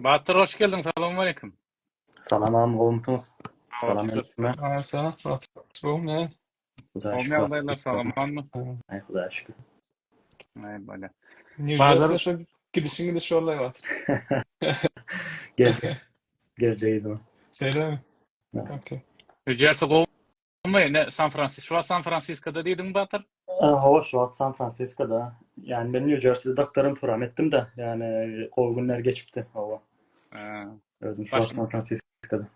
Batyr hoş geldiň, salowmaleýkim. Salam agam gowumysyňyz? Salam hemmä. Salam, gowy ne? Hudaýa şükür. Ýagdaýlar sag-amanmy? Aý Hudaýa şükür. Aý bolýa. Bazar şu gidişiň gidiş boldy Batyr. Geljek. Geljek yzyma. Şeýlemi? Okey. Jersey gowumy? Ne San Fransisko? Şu wagt San Fransiskoda diýdiň Batyr? Hawa, şu wagt San Fransiskoda. Ýani men Nýu Jerseyde doktoranturam etdim-de, ýani gowy günler geçipdi, hawa. Özüm şu wagt San Fransiskoda.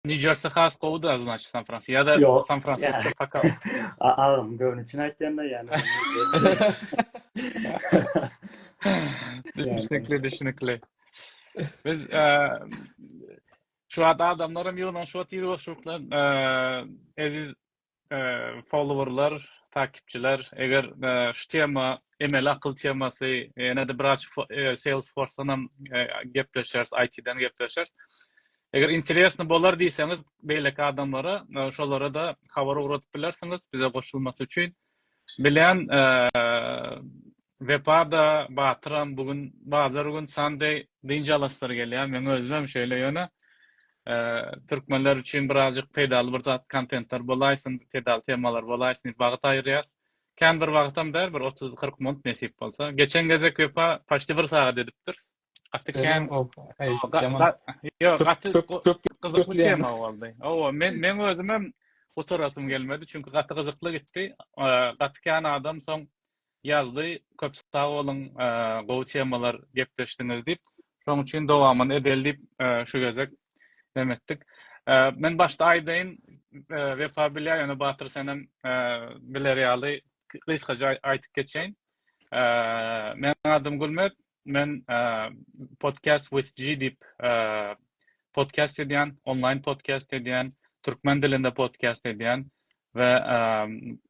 Nýu Jersey has gowy-da, значит, San Fransisko. Ýa-da Ýok. San Fransisko paka. Agam göwni üçin aýtýan-da, ýani Düşnükli, düşnükli. Biz şu wagt adamlaram ýygnanyşyp otyr ýuwaşlykdan. Eziz followerlar, takipçiler, eger şu tema emeli akyl temasy, ýene-de biraz Salesforce-dan hem gepleşeris, IT-den gepleşeris. Eger interesno bolar diýseňiz, beýleki adamlara, şolara-da habar ugradyp bilersiňiz bize goşulmasy üçin. Bilen Wepa-da, Batyram bu gün bazar gün Sunday dynç alaslary gelýär. Meň özümem şeýle ýöne türkmenler üçin birazjyk peýdaly bir zat kontentler bolaýsyn, peýdaly temalar bolaýsyn diýip wagt aýyrýas. Kän bir wagtam däl, bir 30-40 minut nesip bolsa. Geçen gezek Wepa paçti bir sagat edipdiris. Gaty kän. Ýok, gaty gyzykly tema boldy. Hawa, men meň özümem gutarasym gelmedi, çünki gaty gyzykly gitdi. Gaty kän adam soň ýazdy, köp sag boluň, gowy temalar gepleşdiňiz diýip. Şonuň üçin dowamyny edeli diýip, şu gezek neme etdik. Men başda aýdaýyn, Wepa bilýär, ýöne Batyr senem biler ýaly gysgaça aýtyp geçeýin. Meniň adym Gülmet, Men Podcast with G diýip podkast edýän, onlaýn podkast edýän, türkmen dilinde podkast edýän we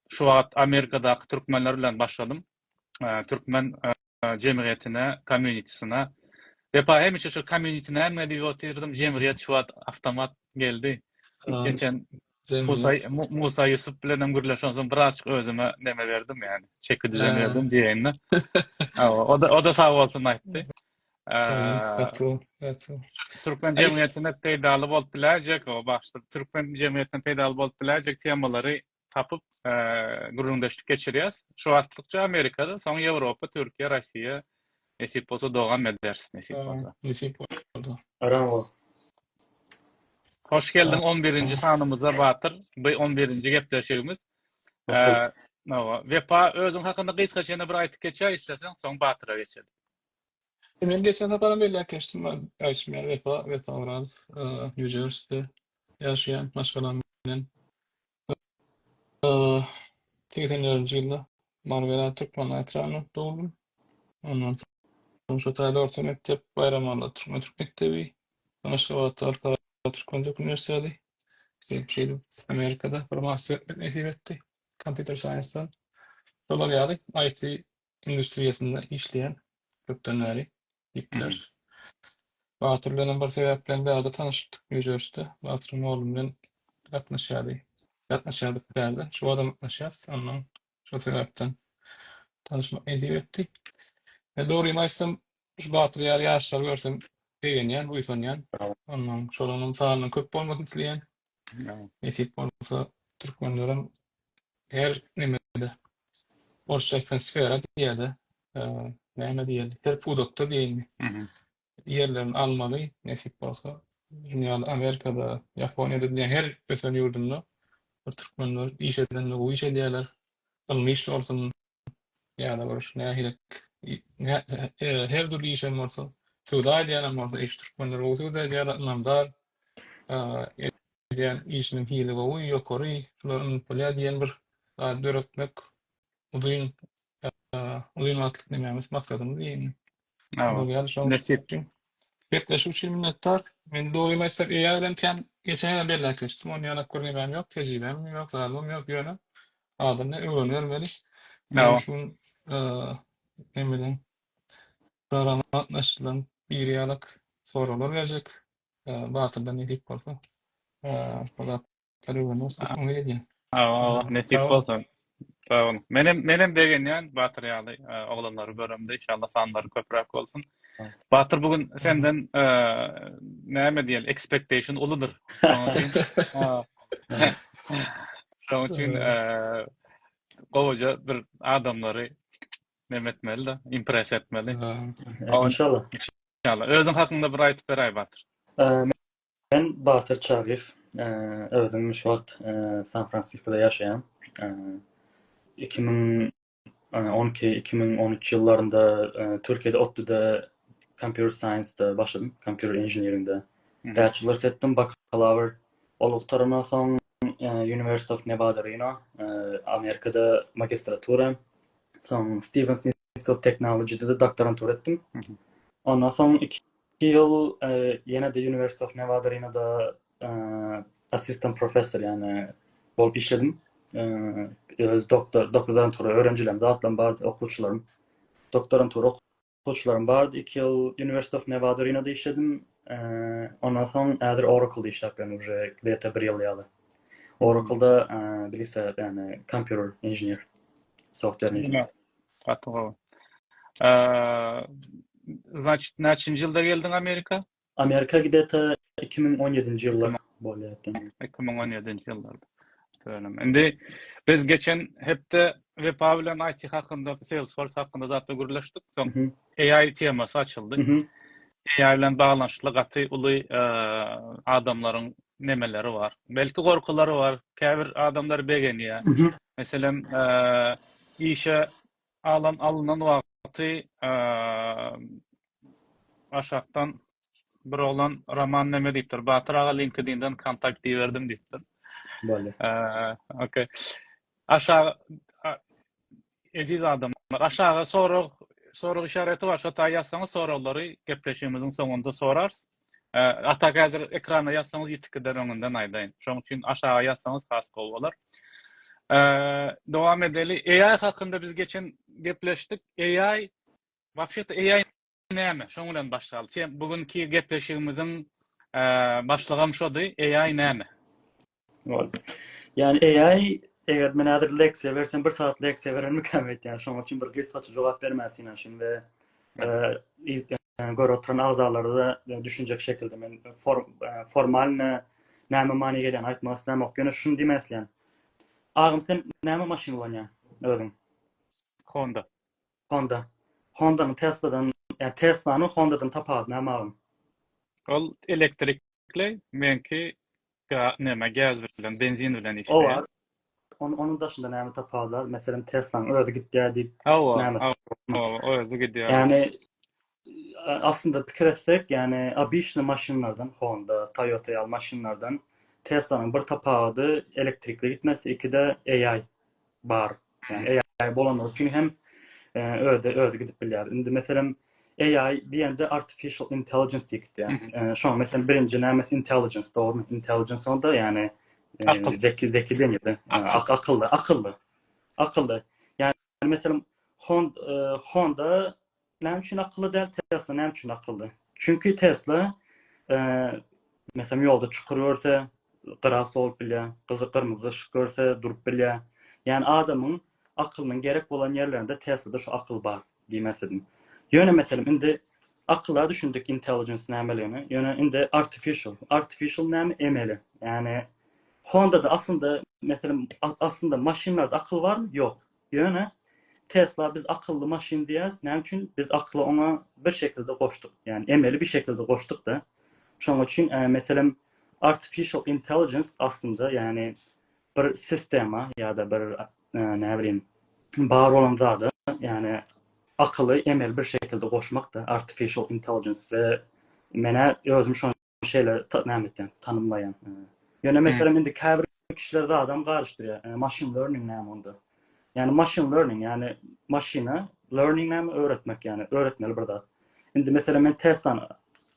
şu wagt Amerikadaky türkmenler bilen başladym. Türkmen jemgyýetine, community-sine. Wepa hemişe şu community näme diýip otyrdym, jemgyýet şu wagt awtomat geldi. Geçen Musa, Musa Ýusup bilen hem gürleşensoň birazjyk özüme neme berdim ýani, çeki düzen berdim diýeýin-de. O da o da sag bolsun aýtdy. Gaty, gaty. Türkmen jemgyýetine peýdaly bolup biläýjek, o başda türkmen jemgyýetine peýdaly bolup biläýjek temalary tapyp, gürrüňdeşlik geçirýäs. Şu wagtlykça Amerikada, soň Ýewropa, Türkiýe, Russiýa nesip bolsa dowam ederis, nesip bolsa. Nesip bolsa. Aram bol. Hoş geldiň 11-nji sanymyza Batyr. Bu 11-nji gepleşigimiz. Hawa, Wepa özüň hakynda gysgaça ýene bir aýtyp geçäý isleseň, soň Batyra geçeli. Men geçen saparam belläp geçdim, aýtşym ýaly Wepa, Wepa Orazow, Nýu Jerside ýaşaýan maşgalam bilen. 84-nji ýylda Mary welaýat Türkmenbaşy etrabynda doguldym. Ondan soň şo taýda orta mekdep, Baýramalyda Türkmen türk mekdebi, soň Aşgabatda Halkara Türkmen türk uniwersiteti. Şeýdip şeýdip Amerikada bir master etmek nesip etdi. Computer science-dan. Şolar ýaly IT industriýasynda işleýän köpden bäri diýip bileris. Batyr bilenem bir sebäp bilen bärde tanyşypdyk Nýu-Jerside. Batyryň ogly bilen gatnaşýardy. Gatnaşýardyk bärde. Şu wagtam gatnaşýas. Ondan şo sebäpden tanyşmak nesip etdi. Men dogrymy aýtsam, şu Batyr ýaly ýaşlary görsem begenýän, buýsanýan. Ondan şolaryň sanynyň köp bolmasyny isleýän. Nesip bolsa türkmenlerem her nemede orsça aýtsaň sfera diýýär-de, näme diýeli, her pudakda diýeýinmi, ýerlerini almaly, nesip bolsa. Dünýäde, Amerikada, Ýaponiýada, dünýäniň her ösen ýurdunda bir türkmenler iş edende gowy iş edýärler. Ylmy iş bolsun ýa-da bir nähili her dürli iş hem bolsa, söwda edýänem bolsa iş türkmenler gowy söwda edýärler, ynamdar. Edýän işiniň hili gowy, ýokary, şular ynanyp bolýar diýen bir zady döretmek uzyn uzyn wagtlyk nemämiz, maksadymyz diýeýin. Bolýar şonuň Nesip. üçin. Gepleşik üçin minnetdar. Men dogrymy aýtsam AI bilen kän geçen ýylam belläp geçdim. Ony ýanak bir nemäm ýok, tejribäm ýok, zadym ýok, ýöne adam ne öwrenibermeli. Men şu gün nemeden programa gatnaşyjylaryň biri ýalak soraglar berjek. Batyrdan nesip bolsa. Bu zatlar öwreners diýip umyt edýän. Hawa, nesip bolsa. Sag boluň. Menem menem begenýän Batyr ýaly oglanlary göremde inşallah sanlary köpräk bolsun. Batyr bu gün senden näme diýeli expectation uludyr. Şonuň üçin Şonuň üçin gowuja bir adamlary neme etmeli-de, impress etmeli. Inşallah. Inşallah. Özüň hakyňda bir aýdyp beräý Batyr. Men Batyr Çaryýew. Özüm şu wagt San Fransiskoda ýaşaýan. 2012, 2013 ýyllarynda Türkiýede ODTÜ-de Computer Science-da başladym, Computer Engineering-de. Bachelors etdim, bakalawr. Ol gutarandan soň University of Nevada, Reno, Amerikada magistratura. Soň Stevens Institute of Technology-de doktorantura etdim. Ondan soň iki ýyl ýene-de University of Nevada, Reno-da assistant professor ýagny bolup işledim. Öz doktor, doktorantura öwrenjilerim zatlarym bardy, okuwçylarym. Doktorantura okuwçylarym bardy. Iki ýyl University of Nevada, Reno-da işledim. Ondan soň häzir Oracle-da işläp ýörün uje gde-to bir ýyl ýaly. Oracle-da bilise ýagny computer engineer, software engineer. Gaty gowy. Значит, näçinji ýylda geldiň Amerika? Amerika gde-to 2017-nji ýyllar bolýar. 2017-nji ýyllarda. Tüweleme. Indi biz geçen hepde Wepa bilen IT hakynda, Salesforce hakynda zatda gürleşdik. Soň AI temasy açyldy. AI bilen baglanyşykly gaty uly adamlaryň nemeleri bar. Belki gorkulary bar. Käbir adamlar begenýär. Meselem, işe alan alynan wagty aşakdan bir oglan Roman neme diýipdir. Batyr aga LinkedIn-den kontakt iberdim diýipdir. Boldy. Okey. Aşagy eziz adamlar, aşaga sorag sorag işareti bar. Şo taýy ýazsaňyz soraglary gepleşigimiziň soňunda sorarys. A tak häzir ekrana ýazsaňyz ýitip gider öňünden aýdaýyn. Şonuň üçin aşaga ýazsaňyz has gowy bolar. Dowam edeli. AI hakynda biz geçen gepleşdik. AI wapşet AI näme? Şoň bilen başlaly. Sen bu günki gepleşigimiziň başlygam şody. AI näme? Boldy. Ýani AI eger men häzir leksiýa bersem bir sagat leksiýa berenmikäm öýtýän. Şonuň üçin bir gysgaça jogap bermäge synanyşyn we görüp oturan agzalara-da düşünjek şekilde men formalny näme many gelýänini aýtmak islämok. Ýöne şuny diýmek isleýän. Agam sen näme maşyn ulanýaň özüň? Honda. Honda. Hondanyň Tesladan, ýa Teslanyň Hondadan tapawudy näme agam? Ol elektrikli, meňki näme gaz bilen, benzin bilen işleýär. Owa. Onuň daşynda näme tapawudy bar? Meselem Teslanyň özi gitýär diýip Hawa, näme? Hawa, özi gidýär. Ýagny aslynda pikir etsek, ýagny obyçny maşynlardan, Honda, Toyota ýaly maşynlardan Teslanyň bir tapawudy elektrikli gitmesi, ikide AI bar. Ýagny AI bolanlygy üçin hem özi özi gidip bilýär. Indi meselem AI diýende artificial intelligence diýip gitýär. Şoň meselem birinji nämesi intelligence dogrymy? Intelligence onda ýagny zeki zeki diýen akylly akylly akylly. Ýagny meselem Honda Näme üçin akylly däl Tesla näme üçin akylly? Çünki Tesla meselem ýolda çukur görse gyra solup bilýär, gyzy gyrmyzy yşyk görse durup bilýär. Ýani adamyň akylynyň gerek bolan ýerlerinde Teslada şu akyl bar diýmek isledim. Ýöne meselem indi akyla düşündik intelligence nämeligini. Ýöne indi artificial. Artificial näme? Emeli. Ýani Honda-da aslynda meselem aslynda maşynlarda akyl barmy? Ýok. Ýöne Tesla biz akylly maşyn diýýäs. Näme üçin? Biz akyly oňa bir şekilde goşduk. Ýagny emeli bir şekilde goşduk-da. Şonuň üçin, e, meselem, artificial intelligence aslynda, ýagny bir sistema ýa-da bir e, näme bileyim, bar bolan zada, ýagny akyly emeli bir şekilde goşmak-da artificial intelligence we menä özüm şony şeýle näme etýän, tanymlaýan. Ýöne meselem indi käbir kişiler zadam garyşdyrýar. Machine learning näme onda? Ýagny machine learning, ýagny maşyna learning näme öwretmek, ýagny öwretmeli bir zat. Indi meselem men Teslany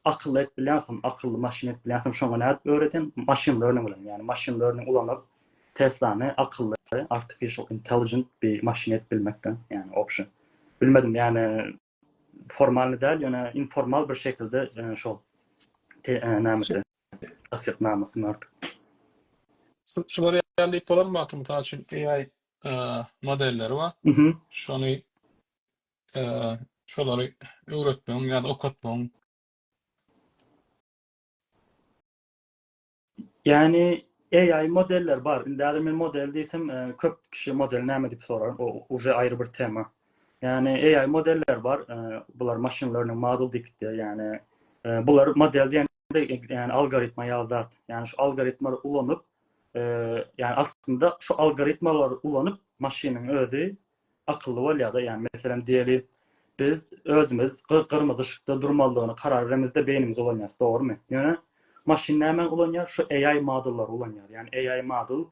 akylly edip bilýänsem, akylly maşyn edip bilýänsem, şoňa nädip öwredýän? Machine learning bilen, ýagny machine learning ulanyp Teslany akylly, artificial intelligent bir maşyn edip bilmekden, ýagny option. Bilmedim, ýagny formalny däl, ýöne informal bir şekilde e, şol e, nämesi tassyknamasy artyk. Şular ýaly diýip bolarmy Batyr? Mysal üçin AI e, modelleri bar. Şony e, Şolary öwretmegiň ýa-da okatmagyň. Ýagny AI modeller bar. Indi häzir men model diýsem, köp kişi model näme diýip sorar. O uje aýry bir tema. Ýagny AI modeller bar. Bular machine learning model diýip gitýär. Ýagny bular model diýende ýagny algoritma ýaly zat. Ýagny şu algoritmleri ulanyp, ýagny aslynda şu algoritmalary ulanyp maşynyň özi akylly bolýar-da, ýagny meselem diýeli, biz özümiz gyrmyzy yşykda durmalydygyny karar beremizde beýnimizi ulanýarys, dogrumy? Ýöne maşyn nämäni ulanýar? Şu AI modellary ulanýar. Ýagny AI model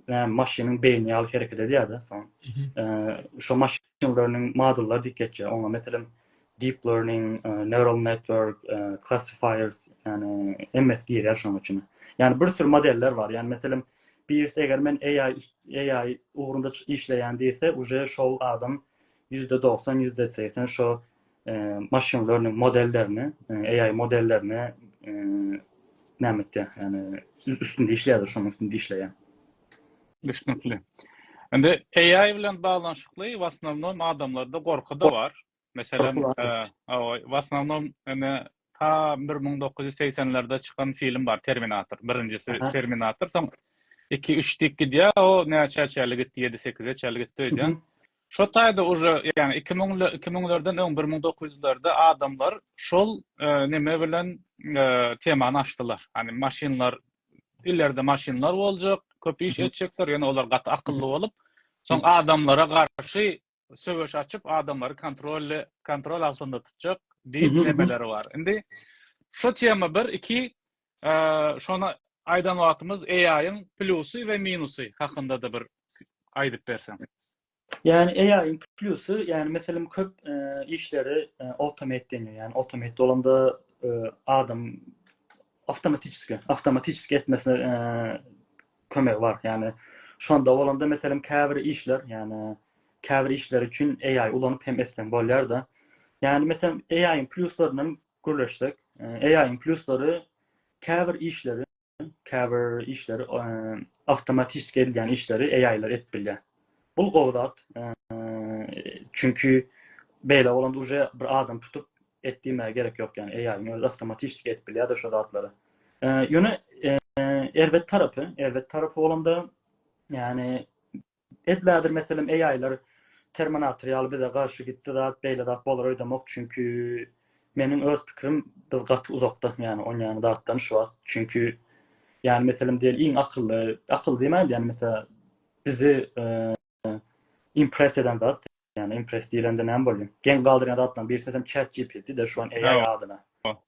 näme maşynyň beýni ýaly hereket edýär-de, soň şo machine learning modellar diýip geçýär. Oňa meselem deep learning, neural network, classifiers, ýagny hemmesi girýär şonuň içine. Ýagny bir sürü modeller bar. Ýagny meselem Birisi eger men AI AI ugrunda işleýän diýse, uje şol adam %90, %80 şo machine learning modellerini, AI modellerini näme etýär, ýagny üstünde işleýär, şonuň üstünde işleýär. Düşnükli. Indi AI bilen baglanyşykly w osnownom adamlarda gorky-da bar. Meselem, w osnownom ine ta 1980-lerde çykan film bar Terminator. Birinjisi Terminator, soň 2 3 diýip gidýär, o näçä çenli gitdi, 7-8-e çenli gitdi öýdýän. Şo taýda uje, ýagny 2000 2000-lerden öň 1900-lerde adamlar şol neme bilen temany açdylar. Hani maşynlar ileride maşynlar boljak, köp iş etjekler, ýöne olar gaty akylly bolup, soň adamlara garşy söweş açyp adamlary kontrol kontrol altynda tutjak diýip nemeleri bar. Indi şu tema bir, iki şony aýdan wagtymyz AI-yň plusy we minusy hakynda-da bir aýdyp berseň. Ýagny AI-yň plusy, ýagny meselem köp işleri automate diýilýär. Ýagny automate bolanda adam awtomatiçeski, awtomatiçeski etmesine kömegi bar. Ýagny şonda bolanda meselem käbir işler, ýagny käbir işler üçin AI ulanyp hem etseň bolýar-da. Ýagny meselem AI-iň pluslaryndan gürleşsek, AI-iň pluslary käbir işleri, käbir işleri awtomatiski edilýän işleri AI-ler edip bilýär. Bul gowy zat. Çünki beýle bolanda uje bir adam tutup et diýmäge gerek ýok, ýagny AI-iň özi awtomatiski edip bilýär-de şo zatlary. Ýöne erbet tarapy, erbet tarapy bolanda, ýagny edlädir meselem AI-ler Terminator ýaly bize garşy gitdi zat, beýle zat bolar öýdemok, çünki meniň öz pikirim biz gaty uzakda, ýagny onýan zatdan şu wagt, çünki ýagny meselem diýeli iň akylly, akylly diýmän, ýagny mesela bizi impress eden zat, Ýagny impress diýlende näme bolýar? Geň galdyrýan zatlaryň birisi meselem Chat GPT de şu an AI adyna.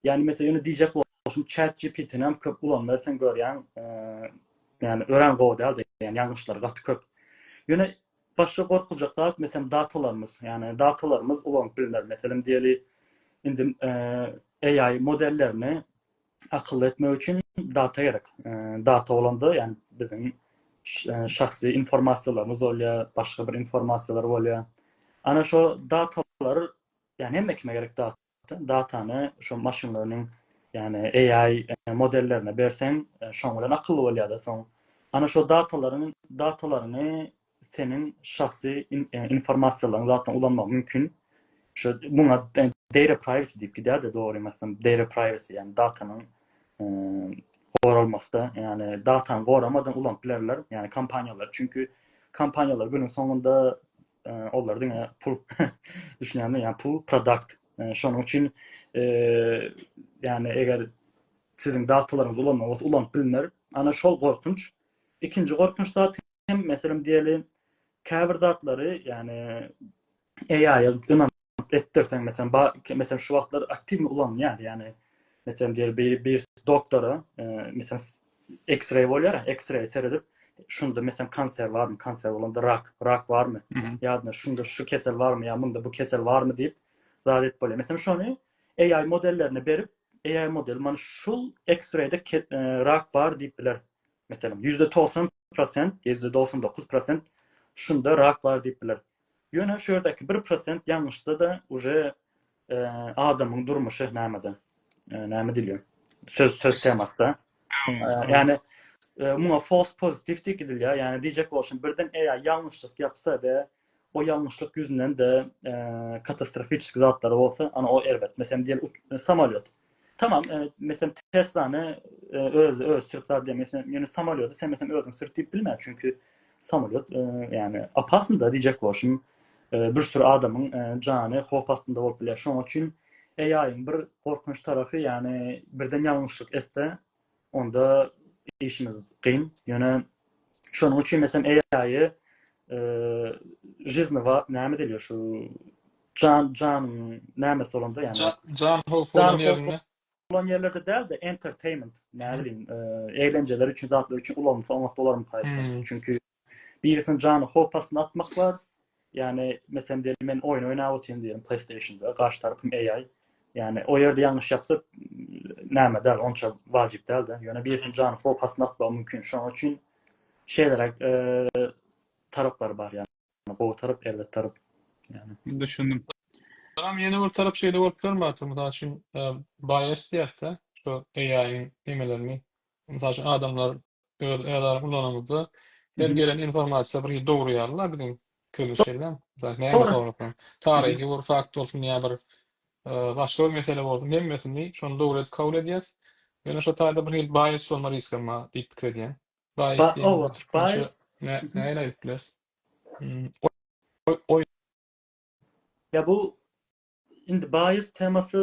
Ýagny meselem ýöne diýjek bolşum Chat GPT-ni hem köp ulanyberseň görýäň, ýagny örän gowy däl-de, ýagny ýalňyşlary gaty köp. Ýöne başga gorkuljak zat meselem datalarymyz, ýagny datalarymyz ulanyp bilner. Meselem diýeli indi AI modellerini akylly etmek üçin data gerek. Data bolanda, ýagny biziň şahsy informasiýalarymyz bolýar, başga bir informasiýalar bolýar. Ana şo datalar, ýagny hemme kime gerek data. Datany şo machine learning, ýagny AI modellerine berseň, şoň bilen akylly bolýar-da soň. Ana şo datalaryň datalaryňy seniň şahsy informasiýalaryňy zatdan ulanmak mümkin. Şu muňa data privacy diýip gidýär-de, dogry aýtsam, data privacy, ýagny datanyň goralmasy-da, ýagny datany goramadan ulanyp bilerler, ýagny kompaniýalar. Çünki kompaniýalar günüň soňunda olar diňe pul düşünýärmi? Ýagny pul, product. Şonuň üçin ýagny eger siziň datalaryňyzy ulanmak bolsa ulanyp bilner. Ana şol gorkunç. Ikinji gorkunç zat hem meselem diýeli käbir zatlary ýagny AI-a ynanyp etdirseň meselem ba meselem şu wagtlar aktiwny ulanylýar ýagny meselem diýeli bir bir doktora meselem X-ray bolýar X-ray seredip şunda meselem kanser barmy kanser bolanda rak rak barmy ýa-da şunda şu kesel barmy ýa munda bu kesel barmy diýip zat edip bolýar meselem şony AI modellerine berip AI model mana şul X-rayde rak bar diýip biler Meselem, 90% prosent, 99% prosent şunda rak bar diýip biler. Ýöne şu ýerdäki 1 prosent ýalňyşsa-da uje e, adamyň durmuşy nämede? E, näme diýilýär? Söz söz temasda. E, ýagny e, muňa false positive diýip gidilýär. Ýagny diýjek bolşum birden AI ýalňyşlyk ýapsa we. o ýalňyşlyk ýüzünden-de katastrofiçeski zatlar bolsa, ana o erbet. Meselem diýeli samolýot. Tamam, meselem Teslany özi öz sürüp zat diýen, meselem ýöne samolýoty sen meselem özüň sürüp diýip bilmän, çünki samolýot ýani opasnyda diýjek bolşum. Bir sürü adamyň jany howp astynda bolup bilýär. Şonuň üçin AI-iň bir gorkunç tarapy, ýani birden ýalňyşlyk etse, onda işimiz kyn. Ýöne şonuň üçin meselem AI-y жизnenno näme diýilýär şu jan janyň nämesi bolanda ýani jan howpy bolan ýerinde bolan ýerlerde däl-de entertainment näme diýeyim eglenjeler üçin zatlar üçin ulanylsa oňat bolarmyka aýtsak. Çünki Birisiniň janyny howp astyna atmak bar. Ýagny, meselem diýeli, men oýun oýnap otyryn diýelim PlayStation-da, garşy tarapym AI. Ýagny, o ýerde ýalňyş ýapsa, näme däl, onça wajyp däl-de. Ýöne birisiniň janyny howp astyna atmagy mümkin. Şonuň üçin şeýleräk taraplary bar, ýagny gowy tarap, erbet tarap. Ýagny. Düşündim. Salam, ýene bir tarap şeýle bolup bilermi Batyr? Mysal üçin, bias diýýäs-de, şu AI-iň nemelerini. Mysal üçin, adamlar Öz özara ulanamyzda her gelen informasiýa bir hili dogry ýaly-la biziň pikirimiz şeýle. Mysal näme sorasaň, taryhy bir fakt bolsun ýa bir başga bir mesele bolsun hemmesini şony dogry edip kabul edýäs. Ýöne şo taýda bir hili bias bolma riskem bar diýip pikir edýän. Bias diýende türkmençe nähili aýdyp bileris? Oý. Ýa bu Indi bias temasy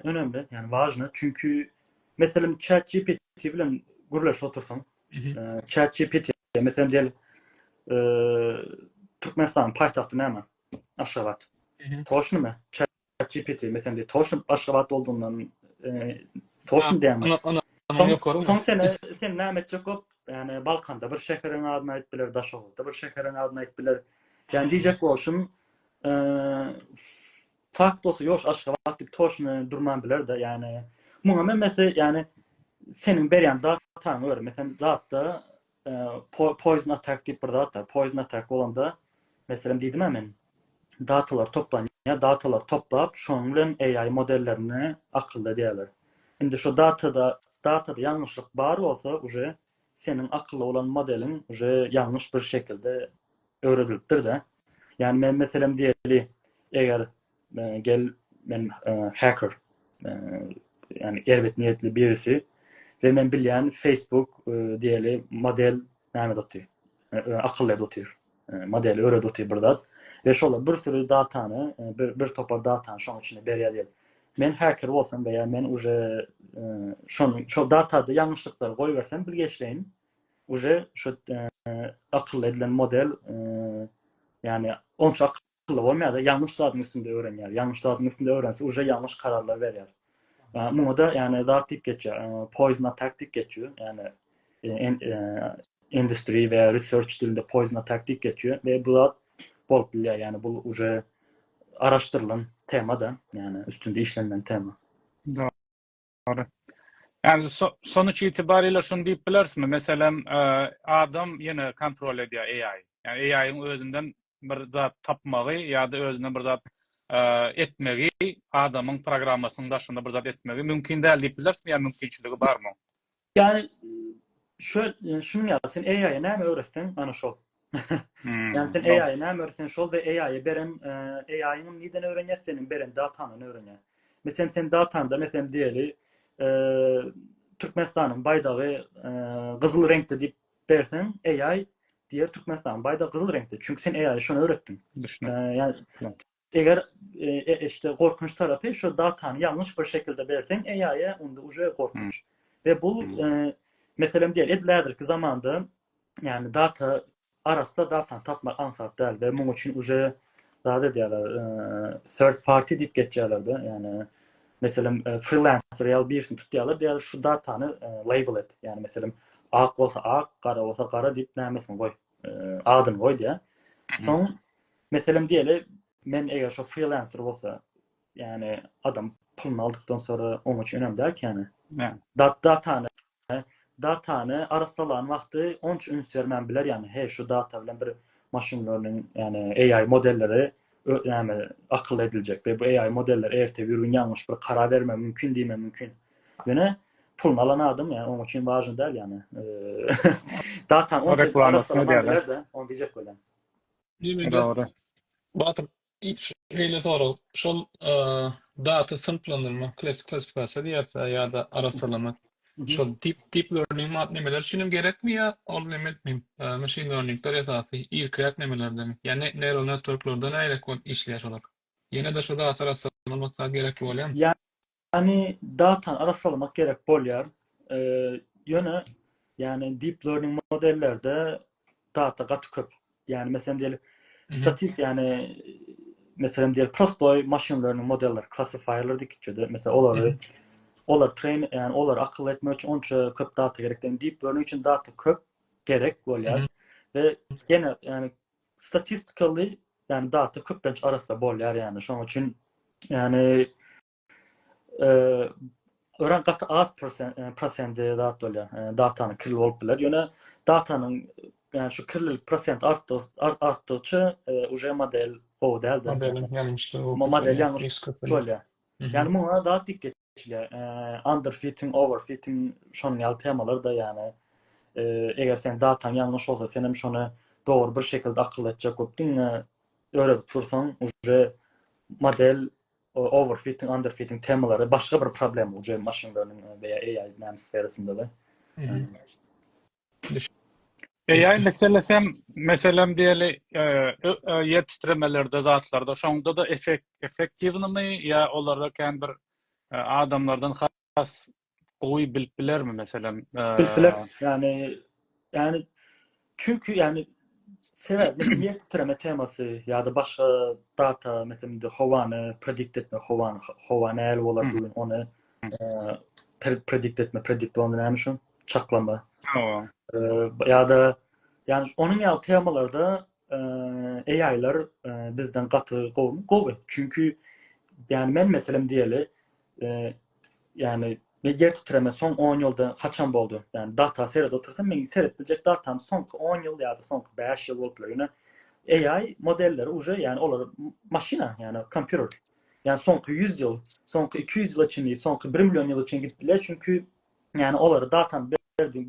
önemli, ýagny wažny. Çünki meselem ChatGPT bilen gürleşip otursaň, ChatGPT meselem diýeli Türkmenistanyň paýtagty näme? Aşgabat. Toşnymy? ChatGPT meselem diýeli toşny Aşgabat boldugyndan toşny diýýäňmi? Soň sen sen näme etjek bolup, ýagny Balkanda bir şäheriň adyny aýdyp biler, Daşoguzda bir şäheriň adyny aýdyp biler. Ýagny diýjek bolşum, Fakt bolsa ýoş Aşgabat diýip toşny durman biler-de, ýagny muňa memesi, ýagny seniň berýän dataňa görä, meselem zatda poison attack diýip bir zat bar. Poison attack bolanda, meselem diýdim-ä men, datalar toplanýar, datalar toplap, şonuň bilen AI modellerini akylly edýärler. Indi şo datada, datada ýalňyşlyk bar bolsa, uje seniň akylly bolan modeliň uje ýalňyş bir şekilde öwredilipdir-de. Ýagny men meselem diýeli, eger gel men hacker, ýagny erbet niýetli birisi we men bilýän Facebook diýeli model näme edip otyr, akylly edip otyr, modeli öwredip otyr bir zat we şolar bir sürü datany, bir topar datany şoň içine berýär diýeli. Men hacker bolsam we ýa men uje şony şol datada ýalňyşlyklary goýbersem bilgeşleýin uje şu akylly edilen model ýagny onça akylly bolmaýar-da, ýalňyş zadyň üstünde öwrenýär. Ýalňyş zadyň üstünde öwrense uje ýalňyş kararlar berýär. Muňa-da ýagny zat diýip geçýär, poison attack diýip geçýär. Ýagny industry we research dilinde poison attack diýip geçýär we bu zat bolup bilýär. Ýagny bu uje araşdyrylan tema-da, ýagny üstünde işlenilen tema. Dogry. Ýagny sonuç itibariyle şuny diýip bilerismi? Meselem, adam ýene kontrol edýär AI. Ýagny AI-iň özünden bir zat tapmagy ýa-da özünden bir zat etmegi, adamyň programmasynyň daşynda bir zat etmegi mümkin däl diýip bilerismi ýa mümkinçiligi barmy? Ýagny şu şunuň ýaly sen AI-a näme öwretseň, ana şol. Ýagny sen AI-a näme öwretseň şol we AI-a beren AI-nyň nirden öwrenýär? Seniň beren dataňdan öwrenýär. Meselem sen datanda meselem diýeli Türkmenistanyň baýdagy gyzyl reňkde diýip berseň AI diýer Türkmenistanyň baýdagy gyzyl reňkde. Çünki sen AI-a şony öwretdiň. Düşündim. Eger işte gorkunç tarapy şu datany ýalňyş bir şekilde berseň AI-a onda uje gorkunç. We bu meselem diýeli edil häzirki zamanda ýagny data arassa datany tapmak aňsat däl we muň üçin uje zat edýärler third party diýip geçýärler-de ýagny meselem freelancer ýaly birisini tutýarlar diýýärler şu datany label et ýagny meselem ak bolsa ak gara bolsa gara diýip nämesini goý adyny goý diýýär. Soň Meselem diýeli, men eger şo freelancer bolsa, ýagny adam puluny aldykdan sonra oň üçin önemli däl ki ýagny. Dat datany datany arassalan wagty onça üns bermän biler ýagny he şu data bilen bir machine learning ýagny AI modelleri näme akylly ediljek we bu AI modeller erte bir gün ýalňyş bir karar bermegi mümkin diýmegi mümkin. Ýöne puluny alan adam ýagny oň üçin wažny däl ýagny. Datany onça arassalaman biler-de, ony diýjek bolýan. Diýmedi. Dogry. Batyr, şeýle sorag, şol data synplandyrma, klassifikasiýa diýerse ýa-da arassalamak, şol deep deep learning nemeler üçin hem gerekmi ýa ol neme etmi, machine learningler esasy irkiräk nemelerdemi? Ýa neural networklarda nähili bolup işleýär şolar? Ýene-de şu data arassalamak zat gerekli bolýarmy? Ýagny datany arassalamak gerek bolýar. Ýöne ýagny deep learning modellerde data gaty köp. Ýagny meselem diýeli statistik ýagny meselem diýeli prostoý machine learning modeller, classifierler diýip mesela olary olar train ýagny olary akylly etmek üçin onça köp data gerek däl. Deep learning üçin data köp gerek bolýar. We ýene ýagny statistically ýagny data köplenç arassa bolýar ýagny şonuň üçin ýagny örän gaty az prosendi zat bolýar. Datanyň kirli bolup biler. Ýöne datanyň ýagny şu kirlilik prosent artdygyça uje model gowy däldir. Modeliň ýalňyşlygy Model ýalňyş bolýar. Ýagny muňa zat diýip geçilýär. Underfitting, overfitting şonuň ýaly temalar-da ýagny eger seň dataň ýalňyş bolsa senem şony dogry bir şekilde akyl etjek bolup diňe öwredip dursaň uje model overfitting, underfitting temalary başga bir problema uje machine learning we AI näme sferasynda da. AI meselesem, meselem diýeli, ýer titremelerde zatlarda, şoňda-da effekt, effektiwnymy ýa olarda kän bir adamlardan has gowy bilip bilermi meselem? Bilip biler. Ýagny ýagny çünki ýagny sebäp meselem ýer titreme temasy ýa-da başga data meselem indi howany predikt etme howany howa nähili bolar bu gün ony predikt etme predikt bolanda näme şu çaklama. Hawa. Ýa-da ýagny onuň ýaly temalarda AI-lar bizden gaty gowumy? Gowy. Çünki ýagny men meselem diýeli Ýagny ýer titreme soň on ýylda haçan boldy? Ýagny data seredip otursam meň seredip biljek datam soňky on ýyl ýa-da soňky bäş ýyl bolup biler. Ýöne AI modelleri uje ýagny olar maşyna ýagny kompýuter. Ýagny soňky 100 ýyl, soňky 200 ýyla çenli, soňky 1 million ýyla çenli gidip biler. Çünki ýagny olara datany berdiň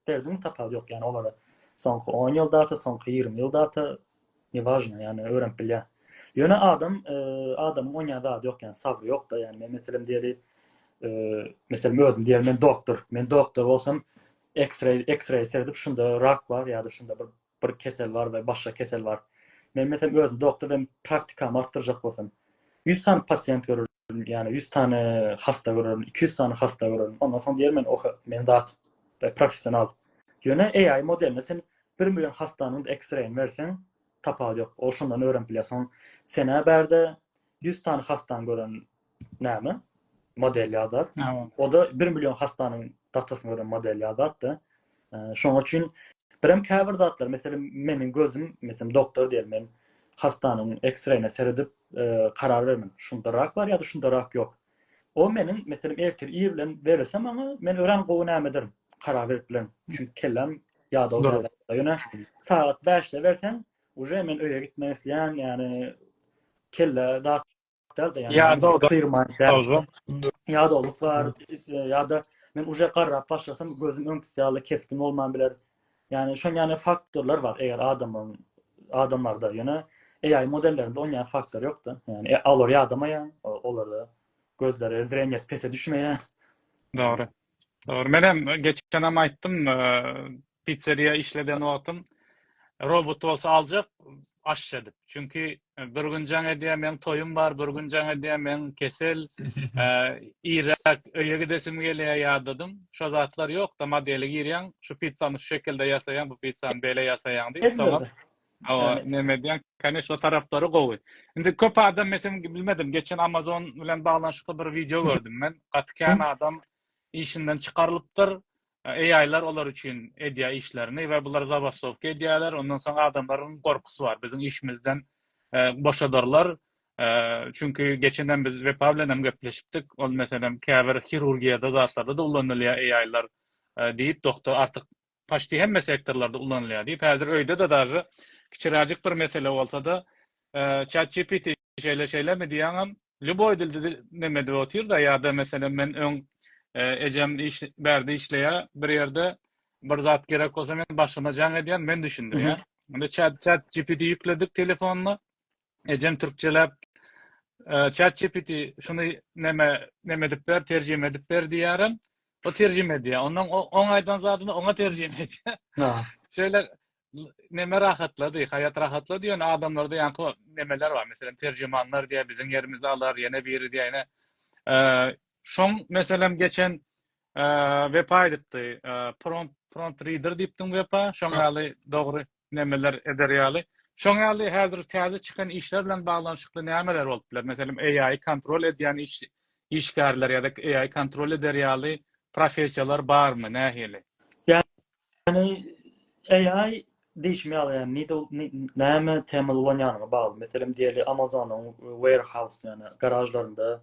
berdiň tapawudy ýok. Ýagny olara soňky on ýyl data, soňky 20 ýyl data Ne важno, ýagny öwrenip bilýär. Ýöne adam, adamyň onýan zady ýok, ýagny sabry ýok-da, ýagny men meselem diýeli, meselem özüm diýeli men doktor, men doktor bolsam X-ray, X-ray seredip şunda rak bar ýa-da şunda bir bir kesel bar we başga kesel bar. Men meselem özüm doktor men praktikamy artdyrjak bolsam 100 sany pasient görerin, ýagny 100 sany hasta görerin, 200 sany hasta görerin. Ondan soň diýerin men oha, men zat professional. Ýöne AI modeline sen Bir million hastanyň X-reýini berseň, tapawudy ýok. Ol şondan öwrenip bilýär. Soň sen-ä bärde 100 sany hastany gören näme? Model ýazar. O-da 1 million hastanyň datasyny gören model ýazar-da. Şonuň üçin birem käbir zatlar, meselem, meniň gözüm, meselem, doktor diýeli, men hastanyň X-reýine seredip karar bermen. Şunda rak bar ýa-da şunda rak ýok. O meniň, meselem, ertir ir bilen berilse maňa, men örän gowy näme ederin, karar berip bilerin. Çünki kelläm ýadaw däl. Ýöne sagat bäşde berseň, uje men öýe gitmek isleýän, ýagny kelle zat däl-de, ýagny Ýadaw clear mind däl. Ýadawlyk bar, ýa-da men uje garrap başlasam, gözüm öňküsi ýaly kesgin bolman biler. Ýagny şoň ýaly faktorlar bar eger adamyň adamlarda ýöne AI modellerinde on ýaly faktor ýokda. Ýagny e, olar ýadamaýar, olarda gözleri zreniýasy pese düşmeýär. Dogry. Dogry. Men hem geçenem aýtdym, pizzeriýa işleden wagtym robot bolsa aljak aş edip. Çünki Bir gün jaň edýär, meň toýum bar, bir gün jaň edýär, meň kesel, irräk öýe gidesim gelýär, ýadadym. Şo zatlar ýok-da, modele girýäň, şu pizzany şu şekilde ýasaýaň, bu pizzany beýle ýasaýaň diýip, soňam hawa, neme edýäň. Kanyş, o taraplary gowy. Indi köp adam, meselem, bilmedim, geçen Amazon bilen baglanyşykly bir wideo gördüm men. Gaty kän adam işinden çykarylypdyr. AI-lar olar üçin edýär işlerini we bular zabastowka edýärler. Ondan soň adamlaryň gorkusy bar. Biziň işimizden boşadarlar. Çünki geçenem biz Wepa bilen hem gepleşipdik. Ol meselem käbir hirurgiýada zatlarda-da ulanylýar AI-lar diýip, doktor artyk paçti hemme sektorlarda ulanylýar diýip. Häzir öýde-de daže kiçiräjik bir mesele bolsa-da ChatGPT şeýle şeýlemi diýýäňem, lýuboý dilde neme edip otyr-da, ýa-da meselem men öň ejem iş bärde işleýär bir ýerde, bir zat gerek bolsa men başyna jaň edýän, men düşündirýän. Indi chat chat GPT ýükledik telefonyna. Ejem türkçeläp chat GPT şuny neme neme edip ber, terjime edip ber diýýärem. O terjime edýär. Ondan oň aýdan zadyny oňa terjime edýär. Şeýle neme rahatlady, haýat rahatlady, ýöne adamlarda ýaňky nemeler bar. Meselem, terjimanlar diýýär, biziň ýerimizi alar, ýene biri diýýär, ýene. Şoň meselem geçen Wepa aýdypdy, prompt prompt reader diýipdiň Wepa, şoň ýaly dogry nemeler eder ýaly. Şoň ýaly häzir täze çykan işler bilen baglanyşykly nämeler bolup biler? Meselem, AI kontrol edýän iş işgärler ýa-da AI kontrol eder ýaly professiýalar barmy, nähili? Ýagny AI diýşim ýaly ýagny nide näme temada ulanýanyňa bagly. Meselem diýeli Amazonyň warehouse ýagny garažlarynda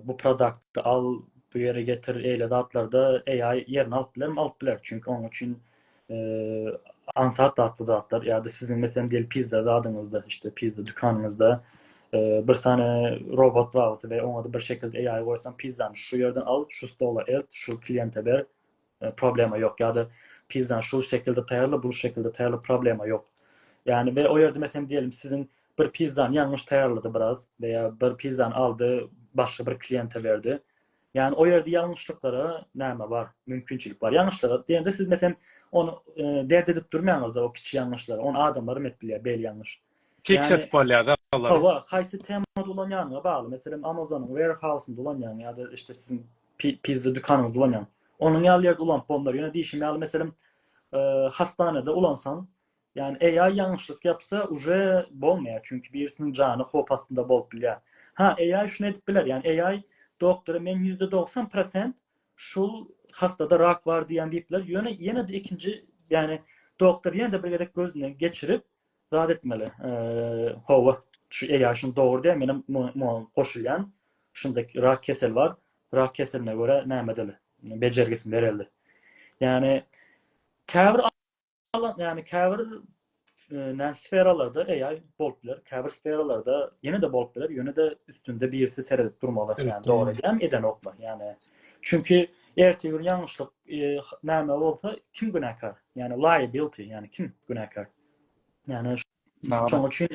bu produkty al, bu ýere getir eýle zatlarda AI ýerini alyp bilermi? Alyp biler. Çünki onuň üçin aňsat zatly zatlar ýa-da siziň meselem diýeli pizza zadyňyzda işte pizza dükanyňyzda bir sany robot bar bolsa we oňa-da bir şekilde AI goýsaň pizzany şu ýerden al, şu stola elt, şu kliente ber problema ýok ýa-da pizzany şu şekilde taýýarla, bu şekilde taýýarla problema ýok. Ýagny we o ýerde meselem diýelim siziň bir pizzany ýalňyş taýýarlady biraz we bir pizzany aldy, başga bir kliente berdi. Ýagny o ýerde ýalňyşlyklara näme bar, mümkinçilik bar. Ýalňyşlyga diýende siz meselem ony e, dert edip durmaýaňyzda o kiçi ýalňyşlary, ony adamlar hem edip bilýär beýle ýalňyş. Fix edip bolýar-da olary. Hawa, haýsy temada ulanýanyňa bagly. Meselem Amazonyň warehouse-ynda ulanýaň ýa-da işte siziň pizza dükanyňyzda ulanýaň. Onuň ýaly ýerde ulanyp bolnar. Ýöne diýşim ýaly, meselem, hastanada ulansaň, ýagny AI ýalňyşlyk ýapsa, uje bolmaýar. Çünki birisiniň jany howp astynda bolup bilýär. Ha, AI şuny edip biler. Ýagny AI doktora men 90% prosent şul hastada rak bar diýýän diýip biler. Ýöne ýene-de ikinji, ýagny doktor ýene-de bir gezek gözünden geçirip, zat etmeli. Hawa, şu AI şuny dogry diýýär, menem muňa goşulýan. Şunda rak keseli bar. Rak keseline görä näme edeli? Bejergisini bereli. Ýagny käbir ýagny käbir nä sferalarda AI bolup biler, käbir sferalarda ýene-de bolup biler, ýöne-de üstünde birisi seredip durmaly. Ýagny dogry edýärmi, edenokmy? Ýagny çünki ertir gün ýalňyşlyk näme bolsa kim günäkär? Ýagny liability, ýagny kim günäkär? Ýagny şonuň üçin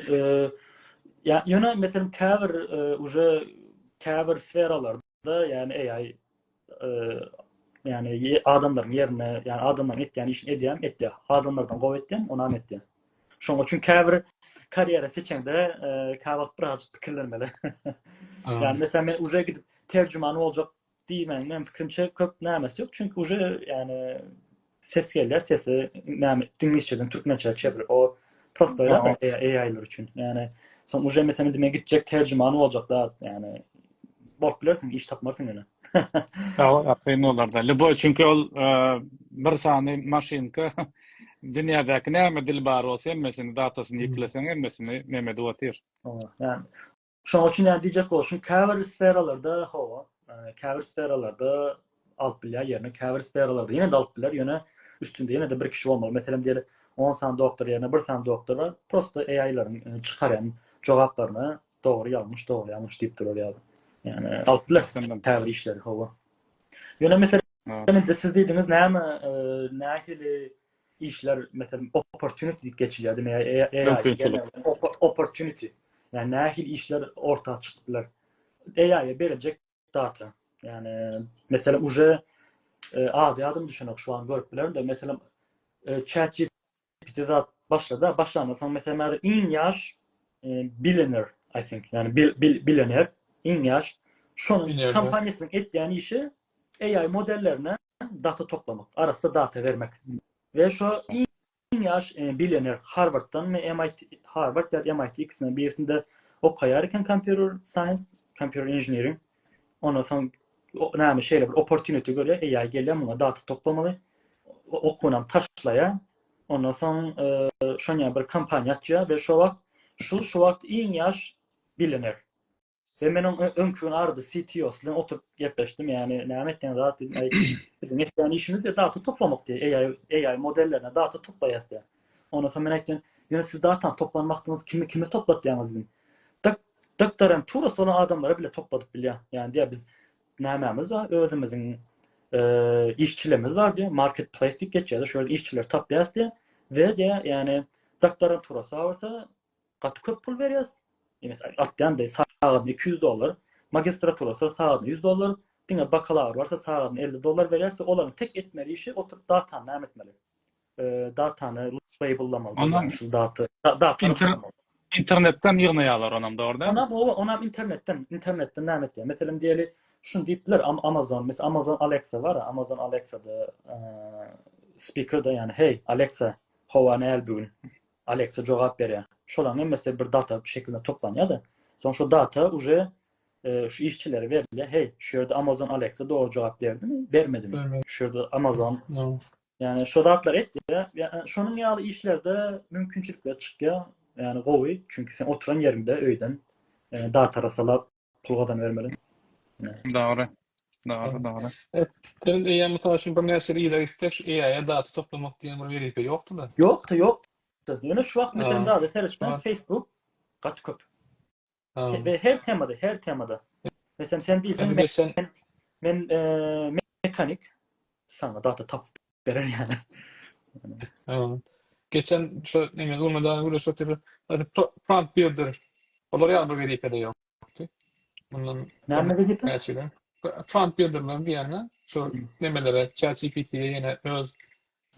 ýa ýöne meselem käbir uje käbir sferalarda ýagny AI ýagny adamlaryň ýerine ýagny adamlaryň etýän işini edýän etýär. Adamlardan gowy etýän, onam etýär. Şonuň üçin käbir karýera seçeňde käwagt birazjyk pikirlenmeli. Ýagny meselem men uje gidip terjiman boljak Diýmäň, meň pikirimçe köp nämesi ýok, çünki uje ýagny ses gelýär, sesi näme iňlisçeden türkmençä çevir, o prostoý zat AI-lar üçin. Ýagny soň uje meselem indi men gitjek terjiman boljak zat, ýagny bolup bilersiň, iş tapmarsyň ýöne. Hawa, kyn bolarda. Lýuboý, çünki ol bir sany maşynka dünýädäki näme dil bar bolsa hemmesini datasyny ýükleseň hemmesini neme edip otyr. Hawa, ýagny Şonuň üçin ýa diýjek bolşum, käbir sferalarda hawa, käbir sferalarda alyp bilýär ýerine, käbir sferalarda ýene-de alyp biler, ýöne üstünde ýene-de bir kişi bolmaly. Meselem diýeli, 10 sany doktor ýerine bir sany doktor bar, prosta AI-laryň çykarýan jogaplaryna dogry ýalňyş, dogry ýalňyş diýip durar ýaly. Ýagny alyp biler käbir işleri, hawa. Ýöne meselem indi siz diýdiňiz näme, nähili işler meselem opportunity diýip geçilýär diýmek AI Mümkinçilik. Opportunity. Ýagny nähili işler orta çykyp biler. AI-a beriljek data. Ýagny meselem uje ady ýadym düşenok şu an görüp bilerin-de meselem chat GPT zat başlady. Başlandan soň meselem häzir iň ýaş billionaire I think ýagny billioner iň ýaş şonuň kompaniýasynyň etýän işi AI modellerine data toplamak, arassa data bermek. We şo iň ýaş billioner Harvarddanmy, MIT, Harvard ýa-da MIT ikisinden birisinde okaýar eken computer science, computer engineering. Ondan soň näme şeýle bir opportunity görýär, AI gelýär muňa data toplamaly. Okuwynam taşlaýar. Ondan soň şonýa bir kompaniýa açýar we şo wagt şu şu wagt iň ýaş billioner. We men oň öňki gün arada CTO-sy bilen oturyp gepleşdim. Ýagny näme etýäň zat diýdim. Aý, biziň etýän işimiz diýip data toplamak diýip, AI AI modellerine data toplaýas diýip. Ondan soň men aýtdym, ýöne siz datany toplan wagtyňyz kimi kime toplatýaňyz diýdim. Dok doktoranturasy bolan adamlara bile topladyp bilýär. Ýagny diýýär biz nämämiz bar, özümiziň işçilerimiz bar diýýär, marketplace diýip geçýär, şol işçileri tapýas diýýär. We diýýär, ýagny. Doktorantura bolsa gaty köp pul berýäs. Meselem, atýan deý sagadyna 200 dollar, magistratura bolsa sagadyna 100 dollar, diňe bakalawr bolsa sagadyna 50 dollar berýäs. Olaryň tek etmeli işi oturyp datany näme etmeli? Datany labellamaly. Onam şu data datany internetden ýygnaýarlar onam dogry dälmi? Onam oba, onam internetden, internetden näme etýär? Meselem diýeli, şuny diýip biler Amazon, mesela Amazon Alexa bar, Amazon Alexa'da speakerda ýani hey Alexa, howa näl bu gün? Alexa jogap berýär. Şolaryň hemmesi bir data şeklinde toplanýar-da. Soň şu data uje şu işçilere berilýär. Hey, şu ýerde Amazon Alexa dogry jogap berdimi, bermedimi? Şu ýerde Amazon Ýani şo zatlar etýär. Ýani şonuň ýaly işlerde mümkinçilikler çykýar. Ýani gowy, çünki sen oturan ýeriňde öýden data rasalap pul gazanybermeli. Dogry. Dogry, dogry. Evet. Senin eýýäm mysal üçin birnäçe ýyl yza gitsek şu AI-a data toplamak diýen bir wezipe ýokdy-da. Ýokdy, ýokdy. Ýöne şu wagt meselem data seretseň Facebook gaty köp. Ve her temada, her temada. Meselem sen diýseň men men mekanik saňa data tapyp berer ýaly. Geçen şu neme Urmadan gürleşip otyr. Prompt builder. Olar ýaly bir wezipe-de ýokdy. Mundan Näme wezipe? Näçe ýyl? Prompt builderler diýende şu nemelere ChatGPT-ye ýene öz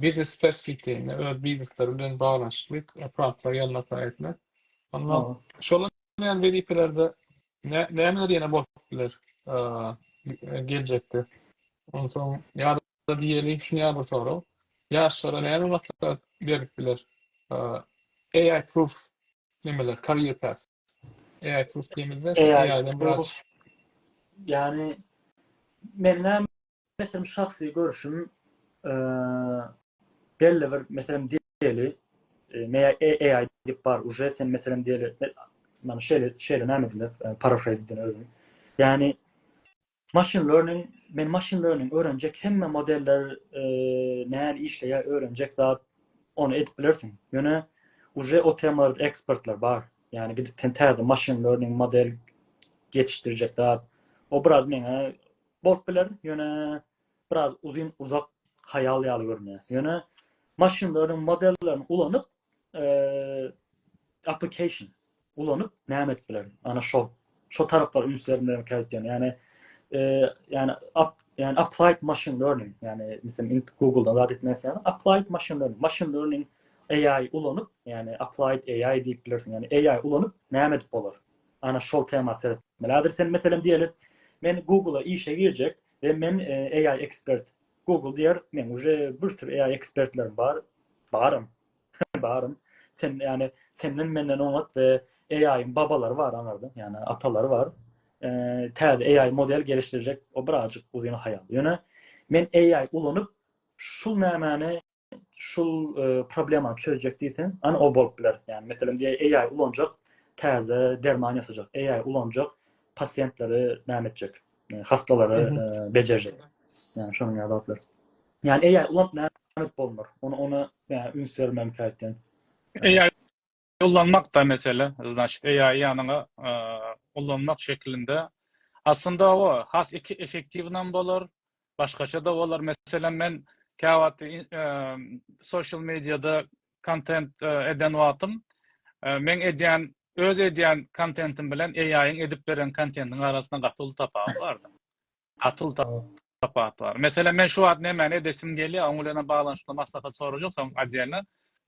biznes spesifikliginde öz biznesleri bilen baglanyşykly promptlar ýazmaklary etmek. Ondan şolar ýaly wezipelerde nämeler ýene bolup biler geljekde? Onsoň ýa-da diýeli, şuny ýaly bir sorag. Ýaşlara näme maslahat berip biler? AI proof nemeler, career path. AI proof diýemizde, şu AI-den biraz Ýani men Meselem şahsy görüşim belli bir meselem diýeli AI diýip bar uje sen meselem diýeli mana şeýle şeýle näme diýler paraphrase edýän özüm. Ýani machine learning men machine learning öwrenjek hemme modeller nähili işleýär öwrenjek zat ony edip bilersiň. Ýöne uje o temalarda ekspertler bar. Ýani gidip sen täze machine learning model ýetişdirjek zat o biraz meňe Bolup biler, ýöne biraz uzyn uzak haýal ýaly görünýär. Ýöne machine learning modellerini ulanyp, application ulanyp näme edip biler? Ana şol. Şo taraplara üns bermeli käýtýän. Ýani ýani ýani applied machine learning, ýani meselem Google-dan zat etmek isleýän, applied machine learning, machine learning AI ulanyp, ýani applied AI diýip bilersiň. Ýani AI ulanyp näme edip bolar? Ana şol tema seretmeli. Häzir sen meselem diýeli, men Google-a işe girjek we men AI ekspert. Google diýer, men uje bir sürü AI ekspertlerim bar. Barym. Barym. Sen ýani senden menden oňat we AI-iň babalary bar aňarda, ýani atalary bar. Täze AI model gelişdirjek o birazjyk uzyn haýal. Ýöne men AI ulanyp şul nämäni şul problemany çözjek diýseň, ana o bolup biler. Ýagny meselem diýe AI ulanjak, täze derman ýasajak, AI ulanjak, pasiýentleri näme etjek, hassalary bejerjek. Ýagny şonuň ýaly zatlar. Ýagny AI ulanyp näme edip bolmar? Ony ona ýagny üns bermem käýtden. AI ullanmak da mesele. Значит, AI ýanyňa ullanmak şeklinde. Aslynda o has effektiwnam bolar, başgaça-da bolar. Meselem, men käwagt social mediada kontent eden wagtym, meň edýän, öz edýän kontentim bilen AI-iň edip beren kontentiniň arasynda gaty uly tapawut bardy. Gaty uly tapawut bar. Meselem, men şu wagt nämäni edesim gelýär, oň bilenem baglanyşykly maslahat sorajak soň oddelno.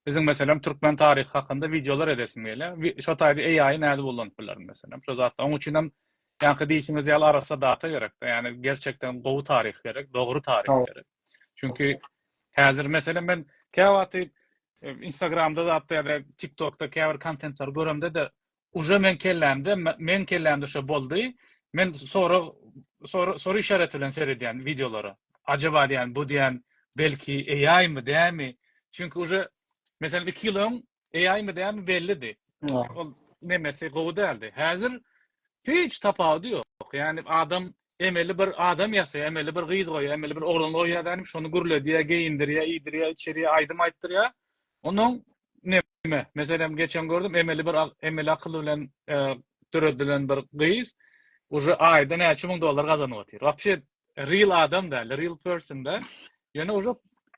Biziň meselem türkmen taryhy hakynda wideolar edesim gelýär. Şo taýda AI-y nädip ulanyp bilerin meselem. Şo zatda. Oň üçinem ýaňky diýşiňiz ýaly arassa data gerekde. Ýagny gerçekden gowy taryh gerek, dogry taryh gerek. Çünki häzir meselem men käwagty Instagramda zatda ýa-da TikTokda käbir kontentleri göremde-de Uje meň kellämde, meň kellämde şo boldy. Men sorag, soru işareti bilen seredýän wideolara. Ajaba diýýän, bu diýýän belki AI-my, dämi? Çünki uje meselem 2 ýyl öň AI-my, dämi bellidi. Ol nemesi gowy däldi. Häzir hiç tapawudy ýok. Ýagny adam emeli bir adam ýasaýar, emeli bir gyz goýýar, emeli bir oglan goýýar dänim, şony gürledýär, geýindirýär, iýdirýär, içirýär, aýdym aýtdyrýar. Onuň neme, meselem geçen gördüm emeli bir emeli akyl bilen döredilen bir gyz uje aýda näçe müň dollar gazanyp otyr. Wapşe real adam däl, real person däl. Ýöne uje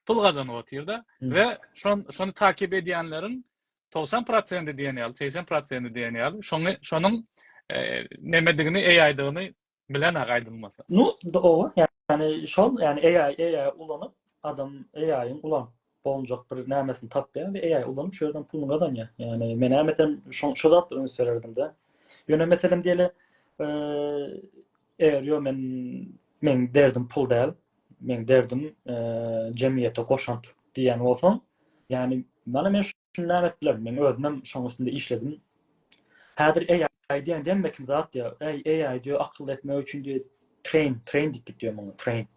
pul gazanyp otyr-da we şon şony takip edýänleriň. 90 prosendi diýen ýaly, 80 prosendi diýen ýaly, şoňy şonuň nemedigini, AI-dygyny bilenok aýdylmasa. Nu, owa, ýani şol, ýani AI, AI ulanyp, adam AI-iň ulanyp bolunjak bir nämesini tapýar we AI ulanyp şu ýerden puluny gazanýar. Ýani men hem meselem şo şo zatlara üns bererdim-de. Ýöne meselem diýeli, eger ýo men meň derdim pul däl, meň derdim jemgyýete goşant diýýän bolsaň, ýani mana men şuny näme edip bilerin, men özümem şoň üstünde işledim. Häzir AI diýen hemme kim zat diýýär. Eý, AI diýýär, akylly etmek üçin diýýär, train, train diýip gitýär muňa, train.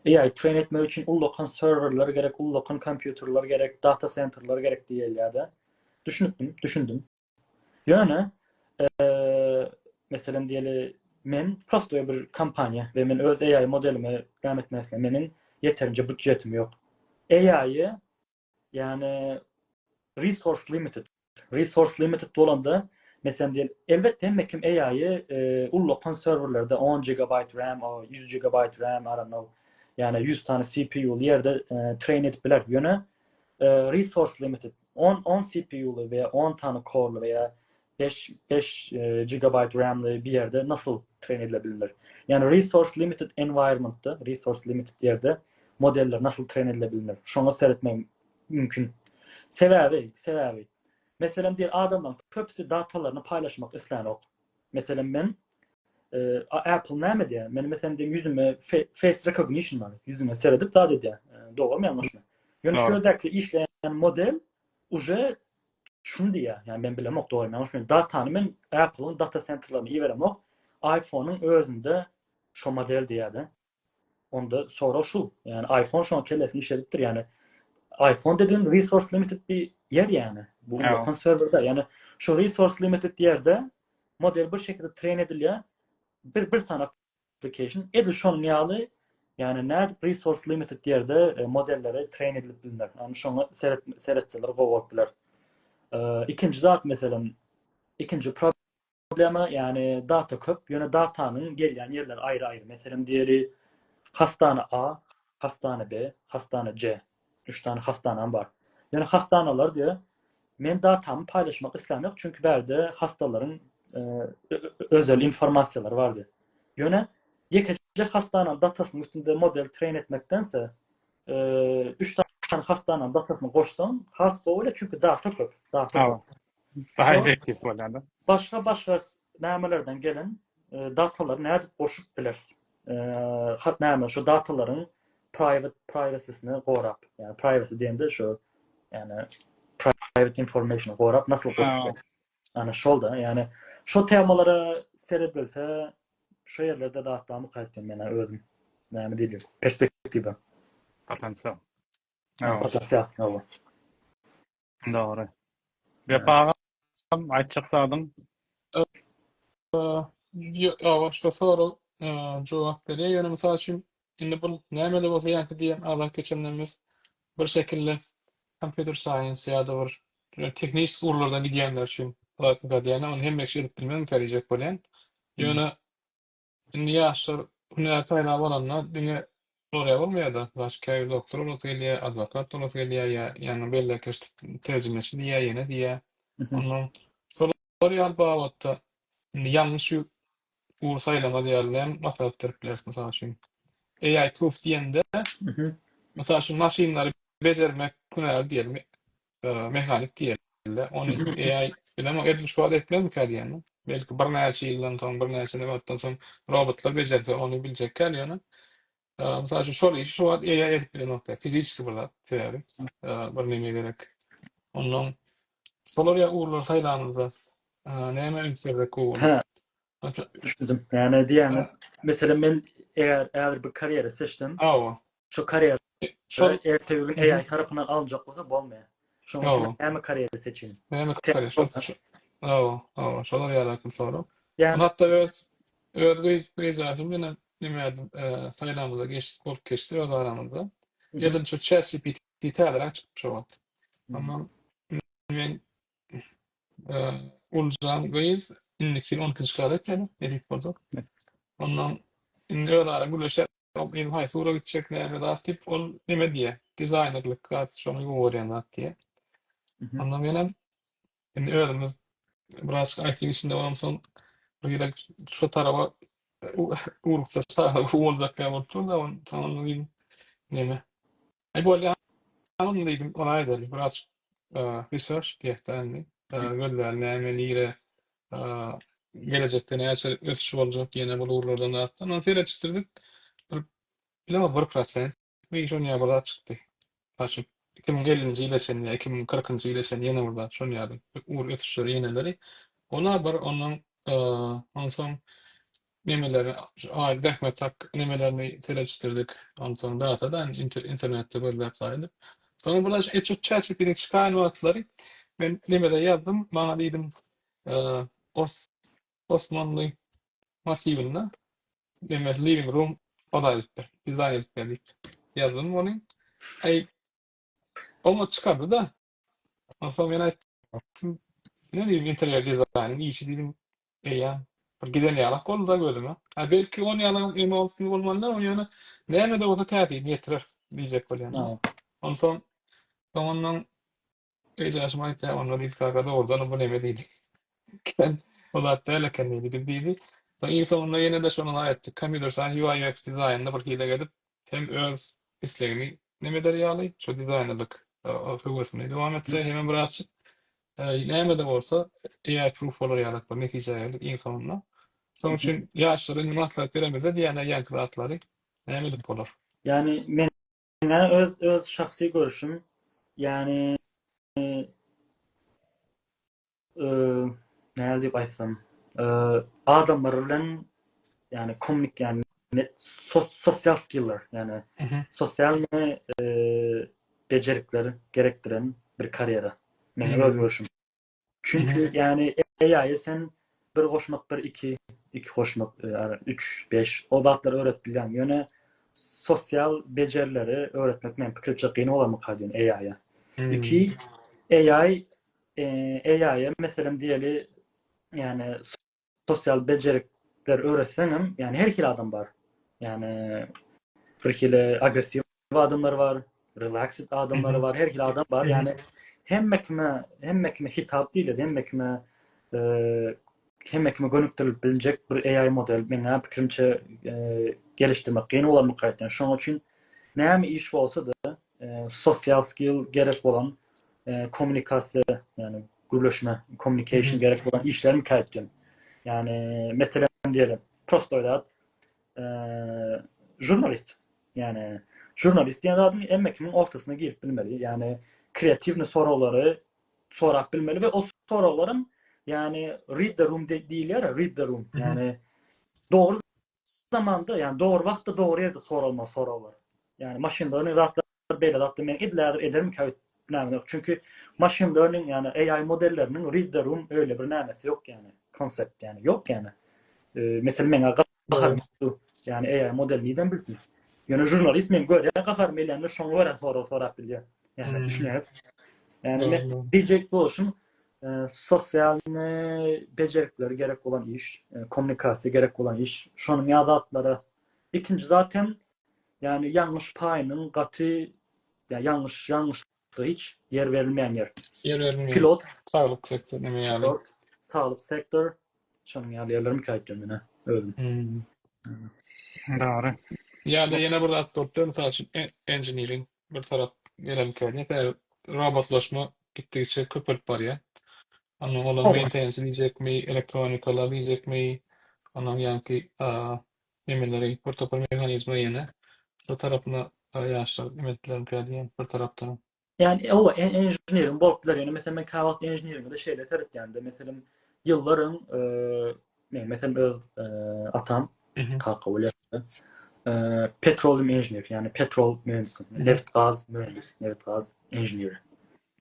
AI train etmek üçin ullakan serwerler gerek, ullakan kompýuterler gerek, data sentrler gerek diýilýär-de. Düşünipdim, düşündim. Ýöne, meselem diýeli, men prostoý bir kompaniýa we men öz AI modelimi näme etmek isleýän, meniň ýeterinje býudjetim ýok. AI-y Ýagny resource limited. Resource limited bolanda, meselem diýeli, elbetde hemme kim AI-y ullakan serwerlerde 10 GB RAM, 100 GB RAM, I don't know, ýagny 100 sany CPU-ly ýerde train edip biler. Ýöne resource limited 10 10 CPU-ly we 10 sany core-ly we 5 5 GB RAM-ly bir ýerde nasıl train edile bilinir? Ýagny resource limited environment-da, resource limited ýerde modeller nasıl train edile bilinir? Şoňa seretmek mümkin. Sebäbi, sebäbi meselem diýel adamlaryň köpüsi datalaryny paýlaşmak islänok. Meselem men e, Apple näme edýär? Men meselem diýim ýüzüme face recognition bar. Ýüzüňe seredip zat edýär. E, dogrymy ýalňyşmy? Ýöne şu ýerdäki işleýän model uje şuny diýýär. Ýani men bilemok dogrymy ýalňyşmy. Datany men Apple-yň data sentrlerine iberemok. iPhone-yň özünde şo model diýýär-de. Onda sorag şu. Ýani iPhone şoň kellesini işledipdir. Ýani iPhone dediğin resource limited bir ýer ýani. Bu ullakan serwerde. Ýani şu resource limited ýerde model bir şekilde train edilýär. Bir bir sany application edil şonuň ýaly ýani nädip resource limited ýerde e, modelleri train edilip biliner. Ýani şoňa seret seretseler gowy bolup biler. E, ikinji zat meselem ikinji problema ýani data köp, ýöne datanyň gelýän ýerleri aýry-aýry. Meselem diýeli hastana A, hastana B, hastana C. Üç sany hastanam bar. Ýöne hastanalar diýýär, men datamy paýlaşmak islämok, çünki bärde hastalaryň e, özel informasiýalary bar diýýär. Ýöne ýekeje hastananyň datasynyň üstünde model train etmekdense, e, üç sany hastananyň datasyny goşsaň has gowy bolýar, çünki data köp, data köp. Daha effektiw bolýar-da. Başga-başga nämelerden gelen e, datalary nädip goşup bileris? Hat näme şu datalaryň private privacy-sini gorap, ýagny privacy diýende şu ýagny private information gorap nasıl goşup Ana şol-da, ýagny şo temalara seredilse şu ýerlerde zatlarymy gaýtdym men özüm. Näme diýilýär? Perspektiwa. Potensial. Potensial, hawa. Dogry. Wepa agam aýtjak zadyň? Ýok, şu sorag jogap berýär. Ýöne mysal üçin indi bu näme-de bolsa ýaňky diýen agzap geçenlerimiz bir şekilde computer science ýa-da bir tehniki ugurlardan gidýänler üçin diýýän, ony hemme kişi edip bilmezmikä diýjek bolýan. Ýöne Indi ýaşlar hünär saýlap alanda diňe şolar bolmaýar-da, mysal üçin käbir doktor bolasy gelýär, adwokat bolasy gelýär ýa ýaňy belläp terjimeçi diýýär, ýene diýýär. Ondan şolar ýaly babatda indi ýalňyş ugur saýlamaz ýaly näme maslahat berip bileris mysal üçin? AI proof diýende, mysal üçin maşynlary bejermek hünäri diýelim, mehanik diýeli-de, ony AI bilemok, edil şu wagt etmezmikä diýýän. Belki birnäçe ýyldan soň, birnäçe wagtdan soň robotlar bejerse ony biljek däl ýöne. Mysal üçin, şol işi şu wagt AI edip bilenok-da, fiziçki bir zat, sebäbi bir neme gerek. Ondan şolar ýaly ugurlary saýlanymyzda nämä üns bersek gowy bolar? Düşündim. Ýagny diýýäňiz, meselem men eger häzir bir karýera seçsem, Hawa. Şu karýera şol erte bir gün AI tarapyndan alynjak bolsa bolmaýar. Şonuň üçin näme karýera seçeyim? Näme karýera? Şol Hawa, hawa, şolar ýaly sorag. Ýani hatda öz öz gyz gyzjagazym bilen neme saýlamyza geç bolup geçdi öz aramyzda. Edil şu ChatGPT täzeräk çykyp şo wagt. Ondan men Uljan gyz indiki ýyl on ikinji klasa gitýär, nesip bolsa. Ondan indi özara gürleşýär. Ol gyz haýsy ugra gitjek, näme zat diýip, ol neme diýýär, dizaýnerlik zat, şony gowy görýän zat diýýär. Onda menem. Indi özümiz birazjyk IT-niň içinde bolamsoň bir gezek şu taraba ugruksa çaga boljak ýaly bolup dur-da, onsoň onda diýdim, neme. Aý bolýa onda diýdim, ony aýdaly, birazjyk research diýek-dä indi. Gözläli näme, nire, gelejekde näçe ösüş boljak ýene bul ugurlardan zatdan. Ony seretişdirdik. Bir bilemok 1% mi şon ýaly bir zat çykdy. Mysal üçin, 2050-nji ýyla çenli ýa 2040-njy ýyla çenli ýene bir zat şon ýaly ugur ösüşleri ýeneleri. Ola bir ondan onsoň nemeleri şu aý zähmet hak nemelerini seredişdirdik. Onsoň data-da internetde gözläp saýdyk. Soňra bular şu ChatGPT çykaýan wagtlary men nemede ýazdym, maňa diýdim, Os Osmanly motiwinde neme living room oda edip ber, dizaýn edip ber diýip ýazdym ony. Aý oňa çykardy-da. Onsoň men aýtdym, ne diýdim, interýer dizaýnyň işi diýdim, eýýäm bir giden ýalak boldy-da gözüme. A belki on ýalam eme bolupmy bolmandyr, ony ýöne näme-de bolsa täsirini ýetirer diýjek bolýan. Onsoň soňundan Ejaşym aýtýar, onda diýdi, kaka dogrudanam bu neme diýdi. Ken, o zat däl eken diýdi, diýdi. Soň iň soňunda ýene-de şony aýtdy. Computer science UI UX dizaýnda bir hile edip, hem öz islegini neme eder ýaly, şo dizaýnerlik höwesini dowam etdirer, hemem birazjyk näme-de bolsa AI proof bolar ýaly bir netijä geldik iň soňunda. Şonuň üçin ýaşlara indi maslahat beremizde diýýän ýaňky zatlary näme edip bolar? Ýagny men Meňä öz öz şahsy görüşüm, ýagny näme diýip aýtsam, adamlar bilen ýagny kommunik ýagny sosial skiller, ýagny sosialny bejerikler gerekdiren bir karýera. Meň öz görüşüm. Çünki ýagny AI-e sen bir goşmak bir iki, iki goşmak üç, beş o zatlary öwredip bilýäň. Ýöne sosial bejerileri öwretmek meň pikirimçe kyn bolarmyka diýen AI-e. Iki AI AI-e meselem diýeli ýagny sosial bejerikler öwretseňem, ýagny her hili adam bar. Ýagny bir hili agressiw adamlar bar, relaxed adamlar bar, her hili adam bar. Ýagny hemme kime, hemme kime hitap diýilýär, hemme kime hemme kime gönükdirilip bilinjek bir AI model meňä pikirimçe gelişdirmek kyn bolarmyka aýtýan. Şonuň üçin näme iş bolsa-da sosial skill gerek bolan kommunikasiýa, ýagny gürleşme, communication gerek bolan işler mi käýtdim. Ýagny meselem diýelim, prostoý zat, žurnalist. Ýagny žurnalist diýen zadyň hemme kimiň ortasyna girip bilmeli. Ýagny kreatiwny soraglary sorap bilmeli we o soraglaram ýagny read the room diýilýär, read the room. Ýagny dogry zamanda, ýagny dogry wagtda dogry ýerde soralmaly soraglar. Ýagny machine learning zatlar beýle zatlar men edil häzir edermikä öýdüp näme ýok. Çünki machine learning ýagny AI modelleriniň read the room öýle bir nämesi ýok ýagny konsept ýagny ýok ýagny. Meselem meňe gaharym ýagny AI model nirden bilsin. Ýöne žurnalist men görýär gaharym gelýände şoňa görä sorag sorap bilýär. Ýagny düşünýäňiz. Ýagny men diýjek bolşum sosialny bejerikleri gerek bolan iş, kommunikasiýa gerek bolan iş. Şonuň ýaly zatlara. Ikinji zat hem Ýagny ýalňyş paýynyň gaty ýa ýalňyş ýalňyşlyga hiç ýer berilmeýän ýer. Ýer berilmeýän. Pilot. Saglyk sektor neme ýaly. Pilot, saglyk sektor, şonuň ýaly ýerlermikä aýtýan men-ä özüm. Dogry. Ýa-da ýene bir zat bolupdyr, mysal üçin engineering bir tarap gelemkä, sebäbi robotlaşma gitdigiçe köpelip barýar. Ondan olar maintenance diýjekmi, elektronikalar diýjekmi, ondan ýaňky Nemeleri, bir topar mehanizmler ýene şo tarapyna ýaşlar neme etdilermikä diýýän bir tarapdan. Ýani owa enžineriň bolup biler. Ýöne meselem men käwagt enžineriňe-de şeýle seretýän-de, meselem ýyllar öň meň meselem öz atam kaka bolýar. Petroleum enžiner, ýagny petrol mühendisi, nebit-gaz mühendisi, nebit-gaz enžineri.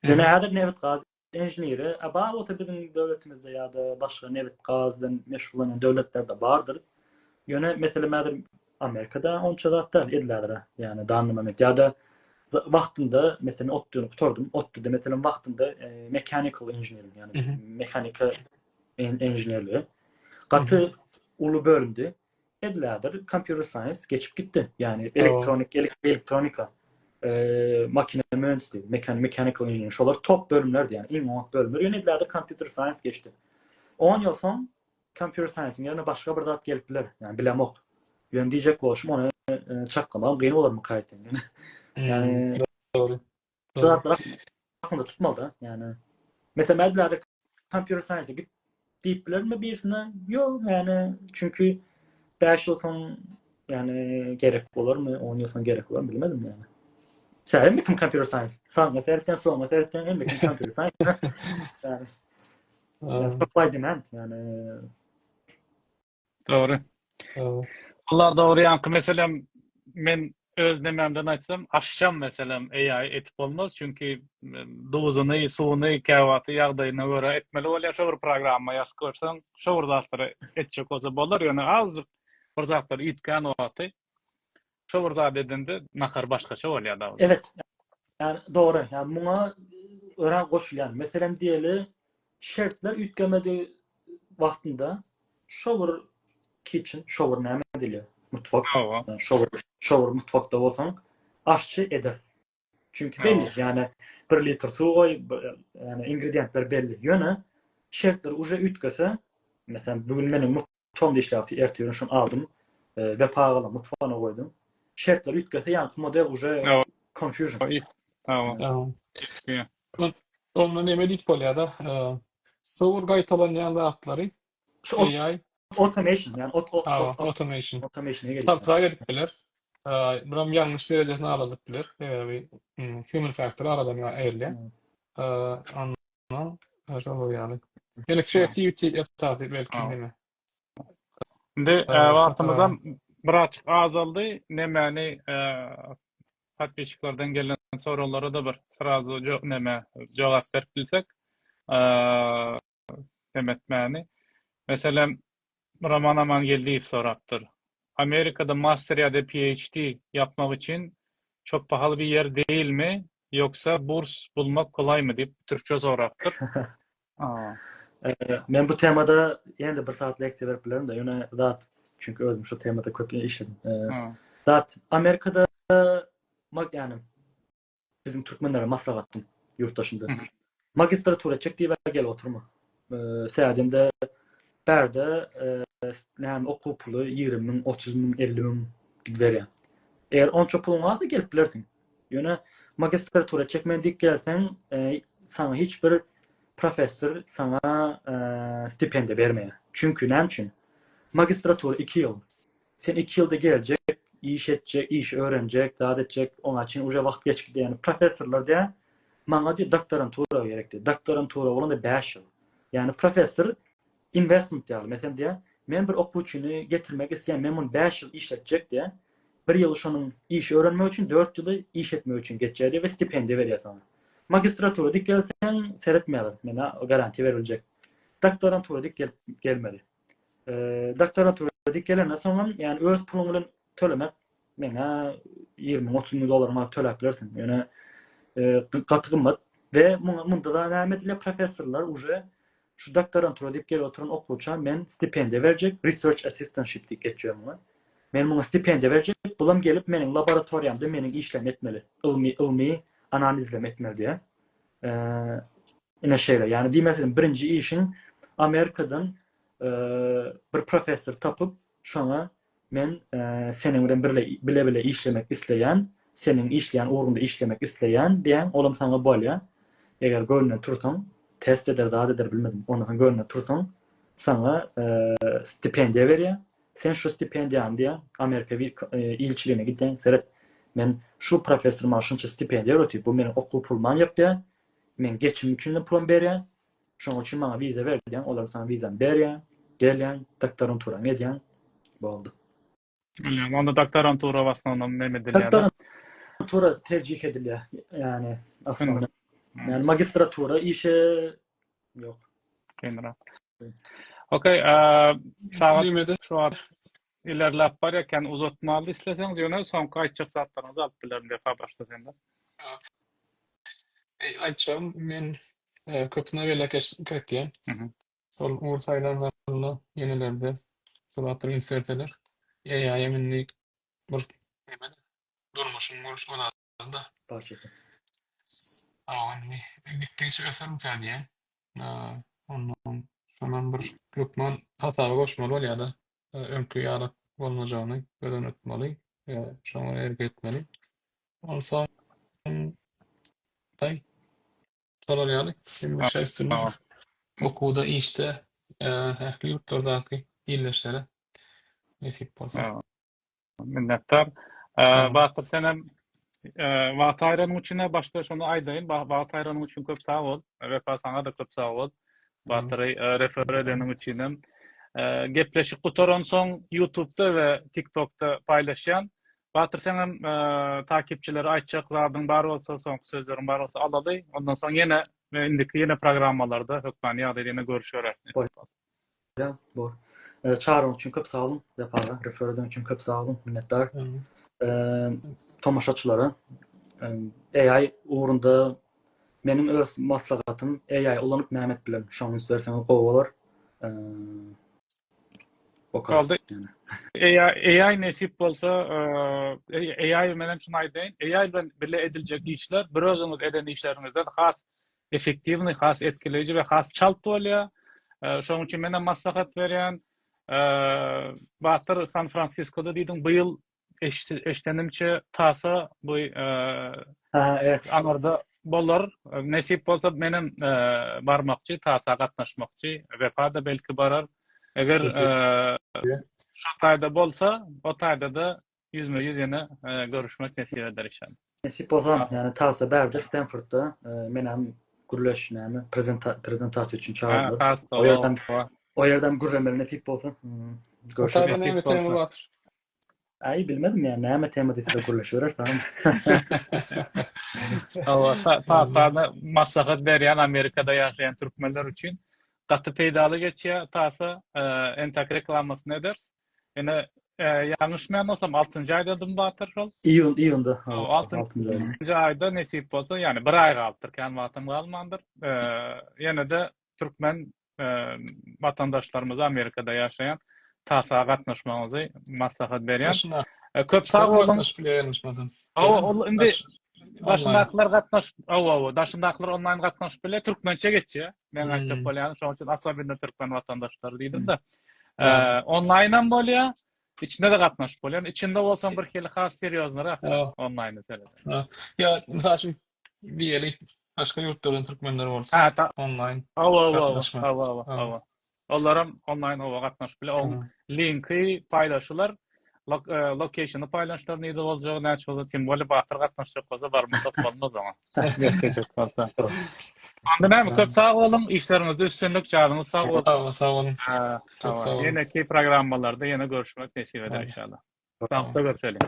Ýöne häzir nebit-gaz Inženeri, a bar bolsa biziň döwletimizde ýa-da başga nebit-gaz bilen meşgullanýan döwletlerde bardyr. Ýöne meselem häzir Amerikada onça zat däl edil häzir ýagny danny moment ýa-da wagtynda meselem ODTÜ-ni gutardym. ODTÜ-de meselem wagtynda mechanical engineering ýagny mehanika inženerligi gaty uly bölümdi. Edil häzir computer science geçip gitdi. Ýagny elektronik elektronika. Makina mühendisliği, mechanical engineering şolar top bölümlerdi ýani iň oňat bölümler. Ýöne ileride computer science geçdi. 10 ýyl soň computer science-iň ýerine başga bir zat gelip biler. Ýani bilemok. Ýöne diýjek bolşum ony çaklamagam kyn bolarmyka aýtdym. Ýani dogry. Zatlar aklynda tutmaly-da. Ýani meselem ileride computer science-e git diýip bilermi birisine? Ýok, ýani çünki 5 ýyl soň ýani gerek bolarmy, 10 ýyl soň gerek bolarmy bilmedim ýani. Sen hemme kim computer science? Saňa seretýän, soňa seretýän hemme kim computer science. Ýani supply demand ýani. Dogry. Allah dogry ýaňky meselem men öz nemämden aýtsam aşşam meselem AI etip bolmaz çünki duzuny suwuny käwagty ýagdaýyna görä etmeli bolýar şo bir programma ýazyp görseň şo bir zatlary etjek bolsa bolar ýöne azjyk bir zatlar üýtgän wagty şo bir zat edende nahar başgaça bolýar da. Evet. Yani dogry. Yani muňa örän goşulýan. Meselem diýeli şertler üýtgemedi wagtynda şo bir kitchen, şo bir näme diýilýär? Mutfak. Hawa. Şo bir, şo bir mutfakda bolsaň aşçy eder. Çünki belli, ýani bir litr suw goý, ýani ingredientler belli. Ýöne şertler uje üýtgese, meselem bu gün meniň Mutfagymda işläpdi, ertir şuny aldym, Wepa agalaň mutfagyna goýdum. Şertler üýtgese ýaňky model uje confusion. Tamam. Onda neme diýip bolýar-da, şo bir gaýtalanýan zatlary AI automation, ýagny automation. Automation gelýär. Çaltrak edip biler. Biram ýalňyş derejesini azaldyp biler. Sebäbi human factor aradan aýrylýar. Onda şol ýaly. Ýöne creativity esasy belki neme. Indi wagtymyzam birazjyk azaldy. Nemäni podpisçiklerden gelen soraglara-da bir srazu neme jogap berip bilsek neme etmäni. Meselem, Roman Amangeldiýew sorapdyr. Amerikada master ýa-da PhD ýapmak üçin çok pahaly bir ýer dälmi ýoksa burs bulmak kolaýmy diýip türkçe sorapdyr. Men bu temada ýene-de bir saat leksiýa berip bilerin-de, ýöne zat, çünki özüm şu temada köp işledim. Zat, Amerikada ýagny biziň türkmenlere maslahatym ýurt daşynda. Magistratura etjek diýip gelip oturma. Sebäbi bärde näme okuw puly 20 müň, 30 müň, 50 müň gidiberýär. Eger onça puluň barsa gelip bilersiň. Ýöne magistratura etjek men diýip gelseň, saňa hiç bir professor saňa stipendiýa bermeýär. Çünki näme üçin? Magistratura 2 ýyl. Sen 2 ýylda geljek, iş etjek, iş öwrenjek, zat etjek, oňa çen uje wagt geçip gidýär. Ýani professorlar diýär, maňa diýip doktorantura gerek diýär. Doktorantura bolanda 5 ýyl. Ýani professor investment ýaly. Meselem diýär, men bir okuwçyny getirmek isleýän, men muny 5 ýyl işletjek diýär. Bir ýyly şonuň işi öwrenmek üçin, 4 ýyly iş etmek üçin geçýär diýär we stipendiýa berýär saňa. Magistratura dik gelseň, seretmeýärler. Menä garantiýa berip biljek. Doktorantura dik gelip gelmeli. Doktorantura dik gelenden soňam, ýani öz puluň bilen tölemek meňä 20 müň, 30 müň dollaryň alyp töläp bilersiň. Ýöne gaty gymmat we muňa munda da näme edilýär? Professorlar uje şu doktorantura diýip gelip oturan okuwça men stipendiýa berjek, research assistantship diýip geçýär muňa. Men muňa stipendiýa berjek, bulam gelip meniň laboratoriýamda meniň işlerimi etmeli, ylmy ylmy analizlerimi etmeli diýýär. Ine şeýle. Ýagny diýmeseň birinji işiň Amerikadan bir professor tapyp, şoňa men seniň bilen birle bile-bile işlemek isleýän, seniň işleýän ugruňda işlemek isleýän diýýäň, olam saňa bolýa. Eger göwnünden tursaň, test eder, zat eder bilmedim. Ondan soň göwnünden tursaň, saňa stipendiýa berýär. Sen şu stipendiýany diýýär, Amerika ilçiligine gidýäň, seret, men şu professor maňa şunça stipendiýa berip, bu meniň okuw pulumam ýapýar, meň geçimim üçin-de pulam berýär. Şonuň üçin maňa wiza ber diýýäň, olar saňa wizany berýär, gelýäň, doktoranturaňy edýäň, boldy. Bilýän, onda doktorantura w osnovnom neme edilýär? Doktorantura terjih edilýär, ýagny osnovno. Ýagny magistratura işe ýok. Kynrak. Okey, sagat şu wagt ilerläp barýar, kän uzatmaly isleseňiz, ýöne soňky aýtjak zatlaryňyzy alyp bilerin Wepa başda senden. Aýtjagym men köpüsine belek etýän. Şol ugur saýlanlarynda ýenelerde şol zatlara üns berseler. AI-am indi bir neme durmuşyň bir. Bolmasa-da. Barçasy. Hawa, indi gitdigiçe ösermikä diýýän. Ondan şonam bir hökman hasaba goşmaly bolýar-da. Öňki ýaly bolmajagyny göz öňünde tutmaly. Şoňa erk etmeli. Onsoň daý şolar ýaly hemişe üstünlik okuwda, işde, ähli ýurtlardaky ildeşlere nesip bolsun. Minnetdar. Batyr senem wagt aýyranyň üçin başda şony aýdaýyn. Wagt aýyranyň üçin köp sag bol. Wepa saňa-da köp sag bol. Batyry refer edeniň üçinem. Gepleşik gutaransoň YouTube'da we TikTok'da paýlaşýan. Batyr seňem takipçilere aýtjak zadyň bar bolsa, soňky sözleriň bar bolsa alaly. Ondan soň ýene indiki ýene programmalarda hökmany ýagdaýda ýene görüşeris. Bolýar, bor. Çagyryň üçin köp sag boluň, Wepa aga, refer eden üçin köp sag boluň, minnetdar. Tomaşaçylara AI ugrunda meniň öz maslahatym AI ulanyp näme edip bilerin, şoňa üns berseňiz gowy bolar. Boldy. AI, AI nesip bolsa, AI menem şuny aýdaýyn, AI bilen bile ediljek işler bir özüňiz eden işleriňizden has effektiwnyý, has etkileýji we has çalt bolýar. Şonuň üçin menem maslahat berýän. Batyr San Fransiskoda diýdiň, bu ýyl eşdenimçe TASA bu aňyrda bolar. Nesip bolsa menem barmakçy, TASA gatnaşmakçy. Wepa-da belki barar. Eger şo taýda bolsa, o taýda-da ýüzme-ýüz ýene görüşmek nesip eder inşallah. Nesip bolsa, ýani TASA bärde Stenfordda menem gürleş näme prezentasiýa üçin çagyrdylar. O ýerden o ýerden gürlemeli nesip bolsa. Görüşmek nesip bolsa. Aý bilmedim ýa näme tema diýse gürleşibereris agam. Hawa, TASA-ny maslahat berýän Amerikada ýaşaýan türkmenler üçin gaty peýdaly geçýär TASA. Entäk reklamasyny ederis. Ine, ýalňyşmaýan bolsam altynjy aýdadym Batyr şol. Iýun, iýunda. Altynjy aýda nesip bolsa, ýagny bir aý galypdyr, kän wagtam galmandyr. Ýene-de türkmen watandaşlarymyza Amerikada ýaşaýan TASA gatnaşmagyňyzy maslahat berýän. Köp sag boluň. Gatnaşyp bilýär ýalňyşmasam. Hawa, ol indi daşyndakylar gatnaşyp, hawa, hawa, daşyndakylar onlaýn gatnaşyp bilýär, türkmençe geçýär. Men aýtjak bolýanym, şonuň üçin asobinno türkmen watandaşlary diýdim-de. Onlaýnam bolýar, içinde-de gatnaşyp bolýar. Içinde bolsaň bir hili has serýoznyrak onlaýny sereder. Ýa, mysal üçin, diýeli, başga ýurtlardan türkmenler bolsa, onlaýn gatnaşma. Hawa, hawa, hawa. Olaram onlaýn hawa gatnaşyp biler. Oň linki paýlaşylar. Location-y paýlaşylar nirde boljagy, näçe bolsa, tim bolýa Batyr gatnaşjak bolsa barmasak bolmaz oňa. Görkezjek bolsa. Onda näme, köp sag boluň, işleriňizde üstünlik, janyňyz sag bolsun. Sag boluň, sag boluň. Köp sag boluň. Ýeneki programmalarda ýene görüşmek nesip eder inşallah. Sagda görşeliň.